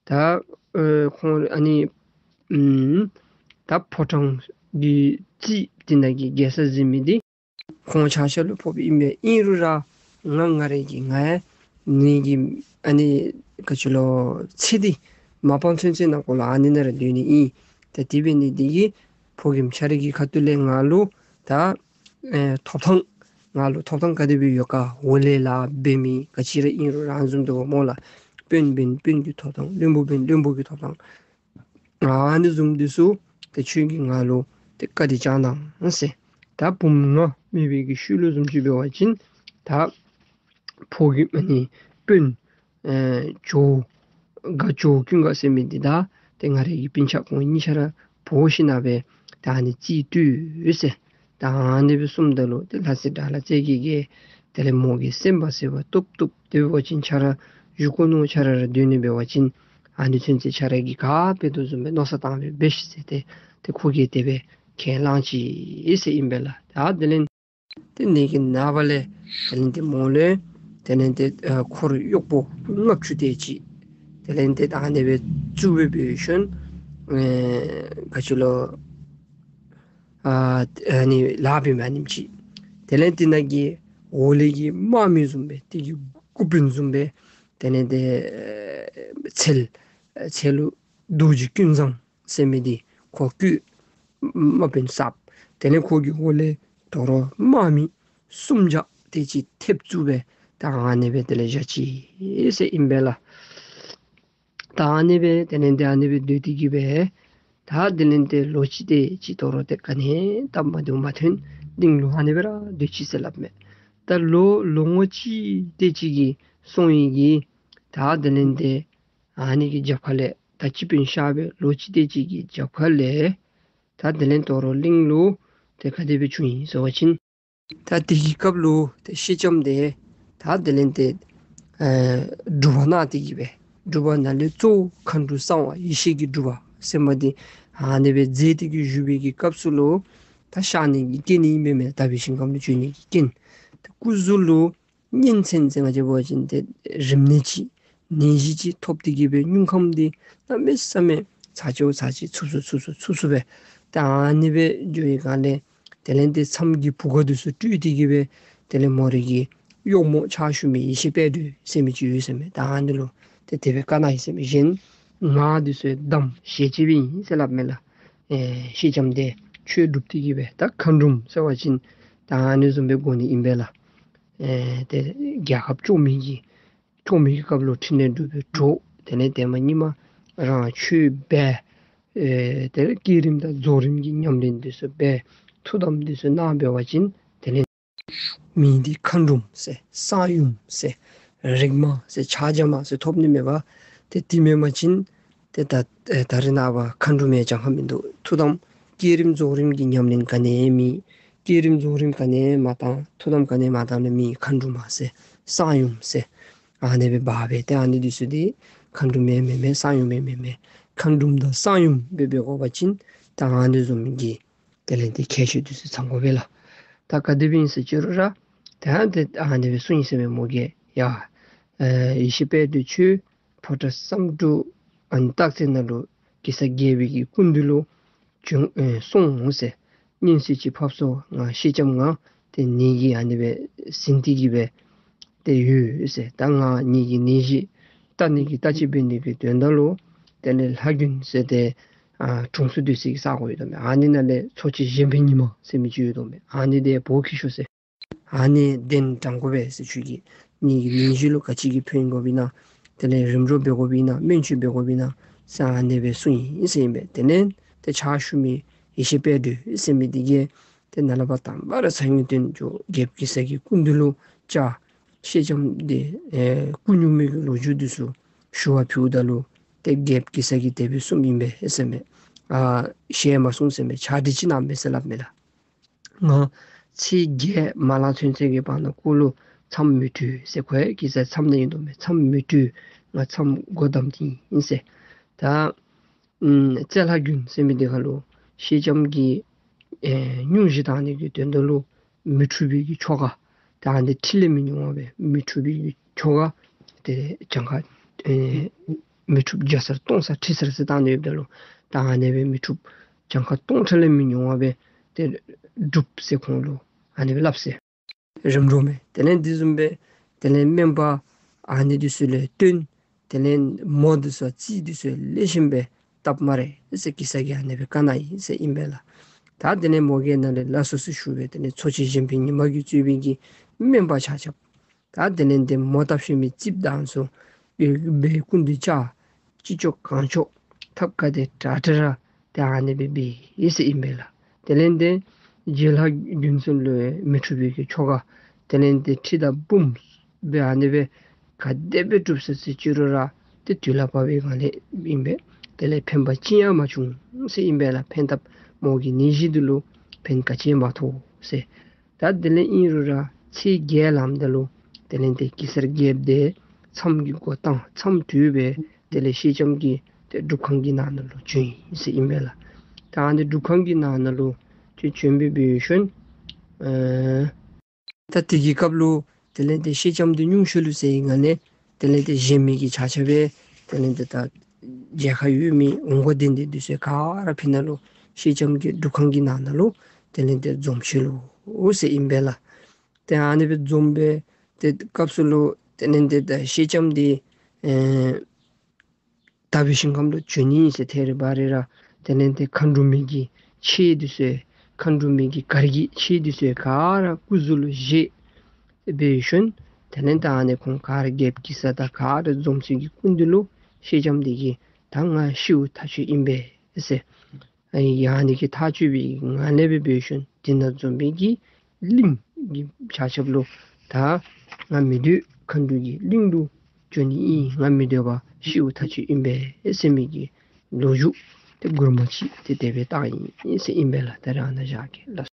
ད་ཨེ་ཁོང་ཨ་ནི་ཨུམ་ད་ཕོ་བྲང་གི་རྩིས་དེ་ནང་གི་རྒྱལ་ས་འཛིན་མི་འདི་ཁོང་ཆ་ཁྱབ་ལུ་ཕོགཔ་ཨིན་པས། ཨིན་རུང་ར་ང་ང་རའི་གི་ང་ཡང་ནི་གི་ཨ་ནི་ག་ཅི་ལོ་ཚེ་འདི་མ་སྤང་ཚུན་ཚོད་ནང་འཁོད་ལུ་ཨ་ནི་ནང་ར་སྡོད་ནི་ཨིན། ད་དེ་འབད་ནི་འདི་གིས་ཕོ་རྒནམ་ཁྱོད་རའི་གི་ཁ་ཐུག་ལས་ང་ལུ་ད་ཨེ་ཐོབ་ཐང་ང་ལུ་ཐོབ་ཐང་ག་དེ་སྦེ་ཡོད་ག། འོག་ལས་ལཱ་འབད་མི་ག་ཅི་ར་ཨིན་རུང་རང་བཟུམ་འདུག་པ་སྨོ་ལགས། དཔོན་འབད་ན་དཔོན་གྱི་ཐོབ་ཐང་། བློན་པོ་འབད་ན་བློན་པོ་གི་ཐོབ་ཐང་། ཨ་ནི་བཟུམ་འདི་ཚུ་ཏེ་ཁྱོད་ཀྱིས་ང་ལུ་ཏེ་བཀའ་དྲིན་བསྐྱང་གནང་ཟེར། ད་བུམོ་ང་མེད་པའི་གི་ཤུལ་ལུ་བཟུམ་ཅིག་འབད་བ་ཅིན་ད་ཕོ་རྒནམ་ཨ་ནི་དཔོན་ཨེ་ཇོ་དགའ་ཇོ་ཀུན་དགའ་ཟེར་མི་འདི་དང་ཏེ་ང་རའི་གི་སྤུན་ཆ་ཁོང་གཉིས་ཆ་ར་འབོ་ཞིནམ་ལས་ད་ཨ་ནི་རྩིས་སྤྲོད་ཟེར། ད་ཨ་ནི་སྦེ་གསུངམ་ད་ལུ་ཏེ་ལྷ་སྲས་དགྲ་ལྷ་རྩེ་རྒྱལ་གྱིས་དེ་ལས་མོ་གི་སེམས་པ་ཟེར་བ་བཏུབ་བཏུབ། དེ་འབད་བ་ཅིན་ཁྱོད་ར་བཞུགས་དགོ་མནོ་ཁྱོད་ར་ར་སྡོད་ནི་འབད་བ་ཅིན་ཨ་ནི་ཚུན་ཚོད་ཁྱོད་ར་གིས་ག་འབད་དོ་བཟུམ་སྦེ་མནོ་བསམ་བཏང་སྦེ་འབད་ཤིག་ཟེར་ཏེ་ཏེ་ཁོ་གིས་དེ་སྦེ་ཁས་བླངས་ཅི་ཟེར་ཨིན་པས་ལགས། ད་དེ་ལས་ཏེ་ནི་གི་ནངས་པ་ལས་དེ་ལས་ཏེ་མོ་ལུ་དེ་ལས་ཏེ་ཨ་འཁོར་གཡོག་པོ་ལྔ་བཅུ་དེ་ཅིག་དེ་ལས་ཏེ་ད་ཨ་ནི་སྦེ་བཙུགས་སྦེ་འབད་ཞིནམ་ཨེ་ག་ཅི་ལོ་ཨ་ཨ་ནི་ལཱ་འབད་མི་ཨ་ནེམ་ཅིག། དེ་ལས་ཏེ་ནཱ་གི་འོག་ལས་ཀྱི་དམག་མི་བཟུམ་སྦེ་དེ་གི་འགོ་དཔོན་བཟུམ་སྦེ་དེ་ལས་ཏེ་ཨེ་ཚལ་ཚལ་ལུ་རྡོ་རྗེ་ཀུན་བཟང་ཟེར་མི་འདི་ཁོ་བཀོད། དམག་དཔོན་གསརཔ། དེ་ལས་ཁོ་གི་འོག་ལས་དོ་རུང་དམག་མི་སུམ་བརྒྱ་དེ་ཅིག་ཐེབས་བཙུགས་སྦེ་ད་ཨ་ནི་སྦེ་དེ་ལས་བཞག་ཅི་ཟེར་ཨིན་པས་ལགས། ད་ཨ་ནི་སྦེ་དེ་ལས་ཏེ་ཨ་ནི་སྦེ་སྡོད་དེ་གི་སྦེ་ད་དེ་ལས་ཏེ་ལོ་གཅིག་དེ་ཅིག་དོ་རུང་ཏེ་ག་ནི་སྟབས་མ་བདེཝ་མ་ཐོན། གླིང་ལུ་ཨ་ནི་སྦེ་ར་སྡོད་ཅི་ཟེར་སླབ་མས། ད་ལོ་ལོ་ངོ་གཅིག་དེ་ཅིག་གི་སོང་ཡི་གི་ད་དེ་ལས་ཏེ་ཨ་ནི་གི་རྒྱབ་ཁ་ལས་ད་སྤྱི་དཔོན་གཤགས་སྦེ་ལོ་གཅིག་དེ་ཅིག་གི་རྒྱབ་ཁ་ལས་ད་ ད་དེ་ལས་དོ་རུང་གླིང་ལུ་ཏེ་ག་དེ་སྦེ་བྱུང་ཡི་ཟེར་བ་ཅིན་ད་དེ་གི་སྐབས་ལུ་ཏེ་ཤེས་ལྕམ་དེ་ད་དེ་ལས་ཏེ་ཨེ་སྒྲུབ་པ་གནང་སྟེ་གི་སྦེ་སྒྲུབ་པ་ནང་ལས་གཙོ་བོ་མཁའ་འགྲོ་གསང་བ་ཡེ་ཤེས་ཀྱི་སྒྲུབ་པ་ཟེར་མི་འདི་ཨ་ནི་སྦེ་མཛད་དེ་གི་བཞུགས་པའི་གི་སྐབས་སུ་ལུ་ད་གཤགས་ནི་གི་རྐྱེན་ཨིན་པས་མས། དག་པའི་ཞིང་ཁམས་ལུ་བྱོན་ནི་གི་རྐྱེན་ད་སྐུ་གཟུགས་ལུ་གཉན་ཚད་ཟེར་ང་བཅས་འབད་བ་ཅིན་ཏེ་རིམས་ནད་ཅིག་ནད་གཞི་ཅིག་ཐོབ་སྟེ་གི་སྦེ་སྙུང་ཁམས་འདི་གནམ་མེད་ས་མེད་ཚ་ཅོག་ཚ་ཅིག་འཚུབ་སུ་འཚུབ་སུ་འཚུབ་སུ་སྦེ་ད་ཨ་ནི་སྦེ་འགྱོ་བའི་སྒང་ལས་དེ་ལས་ཏེ་མཚམས་ཀྱི་བུ་ག་འདི་ཚུ་སྤྲུལ་ཏེ་གི་སྦེ་དེ་ལས་མོ་རའི་གི་གཡོག་མོ་ཕྱག་ཞུ་མི་ཡེ་ཤེས་དཔལ་སྒྲོན་ཟེར་མི་ཅིག་ཡོད་ཟེར་མས། ད་ཨ་ནི་ལུ་ཏེ་དེ་སྦེ་བཀའ་གནང་ཡི་ཟེར་མས། གཞན་ང་འདི་ཚུ་དམ་ཞལ་གཅིག་སྦེ་ཨིན་ཟེར་སླབ་མས་ལགས། ཨེ་ཤེས་ལྕམ་དེ་ཆོས་སྒྲུབ་སྟེ་གི་སྦེ་ད་མཁའ་འགྲོམ་ཟེར་བ་ཅིན་ད་ཨ་ནི་བཟུམ་སྦེ་གོ་ནི་ཨིན་པས་ལགས། ཨེ་ཏེ་རྒྱལ་ཁབ་སྐྱོང་མི་གི་སྐྱོང་མི་གི་སྐབས་ལུ་ཕྲིན་ལས་སྒྲུབ་པའི་གྲོགས། དེ་ལས་ཏེ་མ་ཉི་མ་རང་ཆོས་འབད། ཨེ་དེ་ལས་བསྐྱེད་རིམ་དང་རྫོགས་རིམ་གྱི་ཉམས་ལེན་འདི་ཚུ་འབད། ཐུགས་དམ་འདི་ཚུ་གནང་འབད་བ་ཅིན་དེ་ལས་མིང་འདི་མཁའ་འགྲོམ་ཟེར་གསང་ཡུམ་ཟེར་རིག་མ་ཟེར་ཕྱག་རྒྱ་མ་ཟེར་ཐོབ་ནི་མས་པ། ཏེ་དེ་མེན་པ་ཅིན་ཏེ་ད་ཨེ་ད་རེས་ནངས་པ་མཁའ་འགྲོམ་ཡང་གྱངས་ཁ་མིན་འདུག། ཐུགས་དམ་བསྐྱེད་རིམ་རྫོགས་རིམ་གྱི་ཉམས་ལེན་ག་ནི་ཡང་མེད། བསྐྱེད་རིམ་རྫོགས་རིམ་ག་ནི་ཡང་མ་བཏང་། ཐུགས་དམ་ག་ནི་ཡང་མ་བཏང་ནི་མི་མཁའ་འགྲོ་མ་ཟེར་གསང་ཡུམ་ཟེར་ཨ་ནི་སྦེ་འབག་སྦེ་ཏེ་ཨ་ནི་འདི་ཚུ་འདི་མཁའ་འགྲོ་མ་ཡང་མེན་མས། གསང་ཡུམ་ཡང་མེན་མས། མཁའ་འགྲོམ་དང་གསང་ཡུམ་སྦེ་འབད་དགོ་པ་ཅིན་ད་ཨ་ནི་བཟུམ་གྱི་དེ་ལས་ཏེ་ཁྱད་ཆོས་འདི་ཚུ་ཚང་དགོ་པས་ལགས། ད་ག་དེ་སྦེ་ཨིན་ཟེར་ཅི་རུང་ར་ད་ཏེ་ཨ་ནི་སྦེ་གསུངས་ཡི་ཟེར་མས་མོ་གིས། ཡ་ཨེ་ཡེ་ཤེས་དཔལ་སྒྲོན་ཁྱོད་ཕོ་བྲང་བསམ་འགྲུབ་ཨ་ནི་སྟག་རྩེ་ནང་ལུ་གེ་སར་རྒྱལ་པོའི་གི་སྐུ་མདུན་ལུ་བྱོན་ཨེ་སོང་ཟེར། སྙན་གསོལ་ཅིག་ཕབ་སོང་། ང་ཤེས་ལྕམ་ང་ཏེ་ནད་ཀྱིས་ཨ་ནི་སྦེ་ཟིན་ཏེ་གི་སྦེ་ཏེ་ཡོད་ཟེར། ད་ང་ངེ་གི་ནད་གཞི་ལྟ་ནི་གི་ལྟ་བྱེད་འབད་ནི་གི་དོན་དག་ལུ་དེ་ལས་ལྷ་རྒྱུན་ཟེར་ཏེ་ཨ་དྲུང་འཚོ་སྡོད་སའི་གི་ས་གོ་ཡོད་དོ་མས། ཨ་ནི་ནང་ལས་འཚོ་བྱེད་གཞན་ཕན་ཉི་མ་ཟེར་མི་ཅིག་ཡོད་དོ་མས། ཨ་ནི་དེ་འབོ་འཁྱིད་ཤོག་ཟེར། ཨ་ནི་གདན་དྲངས་དགོ་པས་ཟེར། ཁྱོད་ཀྱིས་ངེ་གི་ནད་གཞི་ལུ་ག་ཅི་གི་ཕན་དགོཔ་ཨིན་ན་དེ་ལས་རིམ་གྲོ་འབད་དགོཔ་ཨིན་ན་སྨན་བཅོས་འབད་དགོཔ་ཨིན་ན་ཟེར་ཨ་ནི་སྦེ་གསུངས་ཡི་ཟེར་ཨིན་པས། དེ་ལས་ཏེ་ཕྱག་ཞུ་མི་ཡེ་ཤེས་དཔལ་སྒྲོན་ཟེར་མི་འདི་གིས་ཏེ་ནཱ་ལས་ཕར་དང་པ་ར་ཚ་ཡུན་བཏོན་འགྱོ་རྒྱལཔོ་གེ་སར་གྱི་སྐུ་མདུན་ལུ་བཅར། ཤེས་ལྕམ་འདི་ཨེ་སྐུ་སྙུང་མི་གི་ལོ་རྒྱུས་འདི་ཚུ་ཞུ་བར་ཕུལཝ་ད་ལུ་ཏེ་རྒྱལཔོ་གེ་སར་གྱིས་དེ་སྦེ་གསུངམ་ཨིན་པས་ཟེར་མས། ཨ་ཞལ་མ་གསུངས་ཟེར་མས། ཕྱག་བྲིས་ཅིག་གནང་མས་ཟེར་སླབ་མས་ལགས། ང་ཚེས་བརྒྱད་མ་ལང་ཚུན་ཚོད་ཀྱི་བར་ན་ཁོ་ལུ་མཚམས་མི་འཁྲུལ་ཟེར། ཁོ་ཡང་གེ་སར་མཚམས་ནང་ཨིན་དོ་མས། མཚམས་མི་འཁྲུལ། ང་མཚམས་སྒོ་བསྡམས་ཏེ་ཨིན་ཟེར། ད་ཨམ་རྩེ་ལྷ་རྒྱུན་ཟེར་མི་འདི་ཁར་ལུ་ཤེས་ལྕམ་གྱི་ཨེ་སྙུང་གཞི་བཏང་ནི་གི་དོན་དག་ལུ་མི་འཁྲུགས་པའི་གི་ཆོ་ག་ད་ཨ་ནི་འདི་ཁྲི་ལས་མི་ཉུང་བ་སྦེ་མི་འཁྲུགས་པའི་གི་ཆོ་ག་ཏེ་གྱངས་ཁ་ཨེ་མི་འཁྲུགས་བརྒྱ་ཚར་སྟོང་ཚར་ཁྲི་ཚར་ཟེར་བཏང་ནི་ཡོདཔ་ད་ལུ་ད་ཨ་ནི་སྦེ་མི་འཁྲུགས་གྱངས་ཁ་སྟོང་ཕྲག་ལས་མི་ཉུང་བ་སྦེ་ཏེ་སྒྲུབ་ཟེར་ཁོང་ལུ་ཨ་ནི་སྦེ་སླབ་ཟེར། རིམ་གྲོ་མས། དེ་ལས་འདི་བཟུམ་སྦེ་དེ་ལས་སྨན་པ་ཨ་ནི་འདི་ཚུ་ལས་བསྟེན། དེ་ལས་མོ་འདི་ཚུ་རྩིས་འདི་ཚུ་ལེགས་ཤོམ་སྦེ་བཏབ་སྨ་རེ་ཟེར་གེ་སར་གྱིས་ཨ་ནི་སྦེ་བཀའ་གནང་ཡི་ཟེར་ཨིན་པས་ལགས། ད་དེ་ལས་མོ་གིས་ནཱ་ལས་ལགས་སོ་ཟེར་ཞུ་སྦེ་དེ་ལས་འཚོ་བྱེད་གཞན་ཕན་ཉི་མ་གིས་གཙོས་པའི་གི་སྨན་པ་ཆ་ཁྱབ་ད་དེ་ལས་ཏེ་མོ་བཏབ་ཤེས་མི་རྩིསཔ་དང་ཚུ་སྦེ་སྦེ་སྐུ་མདུན་བཅར། ཅི་ལྕོགས་གང་ལྕོགས་ཐབས་ག་དེ་དྲག་དྲག་ར་ཏེ་ཨ་ནི་སྦེ་འབད་ཡི་ཟེར་ཨིན་པས་ལགས། དེ་ལས་ཏེ་རྗེ་ལྷ་རྒྱུན་ཚུ་ལུ་མི་འཁྲུགས་པའི་གི་ཆོ་ག་དེ་ལས་ཏེ་ཁྲི་དང་འབུམ་སྦེ་ཨ་ནི་སྦེ་ག་དེ་སྦེ་སྒྲུབ་ས་ཟེར་ཅི་རུང་ར་ཏེ་དུས་ལ་བབ་པའི་སྒང་ལས་ཨིན་པས། དེ་ལས་ཕན་པ་ཅི་ཡང་མ་བྱུང་ཟེར་ཨིན་པས་ལགས། ཕན་ཐབས་མོ་གི་ནད་གཞི་འདི་ལུ་ཕན་ག་ཅི་ཡང་མ་ཐོགས་ཟེར། ད་དེ་ལས་ཨིན་རུང་ར་ཚེས་བརྒྱད་ལངམ་ད་ལུ་དེ་ལས་ཏེ་གེ་སར་རྒྱལཔོ་དེ་མཚམས་ཀྱི་སྒོ་བཏང་མཚམས་བྲུས་སྦེ་དེ་ལས་ཤེས་ལྕམ་གྱི་ཏེ་སྒྲུབ་ཁང་གི་ནང་ན་ལུ་བྱོན་ཡི་ཟེར་ཨིན་པས་ལགས། ད་ཨ་ནི་སྒྲུབ་ཁང་གི་ནང་ན་ལུ་ཏེ་བྱོན་སྦེ་འབད་ཞིནམ་ཨེ་ད་དེ་གི་སྐབས་ལུ་དེ་ལས་ཏེ་ཤེས་ལྕམ་འདི་སྙུང་ཤོས་ལུ་ཟེར་ཨིན་ན་ལས་དེ་ལས་ཏེ་གཞན་མི་གི་ཆ་ཁྱབ་སྦེ་དེ་ལས་ཏེ་ད་མཇལ་ཁ་ཡོད་མི་འོང་ག་དེ་འདི་འདི་ཚུ་ག་ར་ཕི་ནང་ལུ་ཤེས་ལྕམ་གྱི་སྒྲུབ་ཁང་གི་ནང་ན་ལུ་དེ་ལས་ཏེ་འཛོམས་ཅི་ལོ་ཟེར་ཨིན་པས་ལགས། ཏེ་ཨ་ནི་སྦེ་འཛོམས་སྦེ་ཏེ་སྐབས་སུ་ལུ་དེ་ལས་ཏེ་ད་ཤེས་ལྕམ་འདི་ཨེ་དག་པའི་ཞིང་ཁམས་ལུ་བྱོན་ནི་ཨིན་ཟེར་ཐད་རི་བ་རི་ར་དེ་ལས་ཏེ་མཁའ་འགྲོ་མའི་གི་ཆས་འདི་ཚུ་མཁའ་འགྲོ་མའི་གི་གར་གྱི་ཆས་འདི་ཚུ་ག་ར་སྐུ་གཟུགས་ལུ་བཞེས་སྦེ་ཞིནམ་དེ་ལས་ད་ཨ་ནི་ཁོང་ག་ར་རྒྱལཔོ་གེ་སར་དང་ག་ར་འཛོམས་ས་གི་སྐུ་མདུན་ལུ་ཤེས་ལྕམ་འདི་གིས་ད་ང་ཤིཝ་ཐག་ཆོད་ཨིན་པས་ཟེར། ཨ་ནི་ཡང་ཨ་ནི་གི་ཐག་ཆོད་པའི་ངང་ལས་སྦེ་འབད་ཞིནམ་དེ་ནང་འཛོམས་པའི་གི་གླིང་གི་ཆ་ཁྱབ་ལུ་ད་ང་མི་སྡོད་མཁའ་འགྲོ་གི་གླིང་དུ་འགྱོ་ནི་ཨིན། ང་མི་སྡོད་པར་ཤིཝ་ཐག་ཆོད་ཨིན་པས་ཟེར་མི་གི་ལོ་རྒྱུས་ ཏེ་མགུར་མ་ཅིག་ཏེ་དེ་སྦེ་བཏང་ཡི་ཟེར་ཨིན་པས་ལགས། ད་རེས་ཨ་ནཱ་བཞག་གེ་ལགས།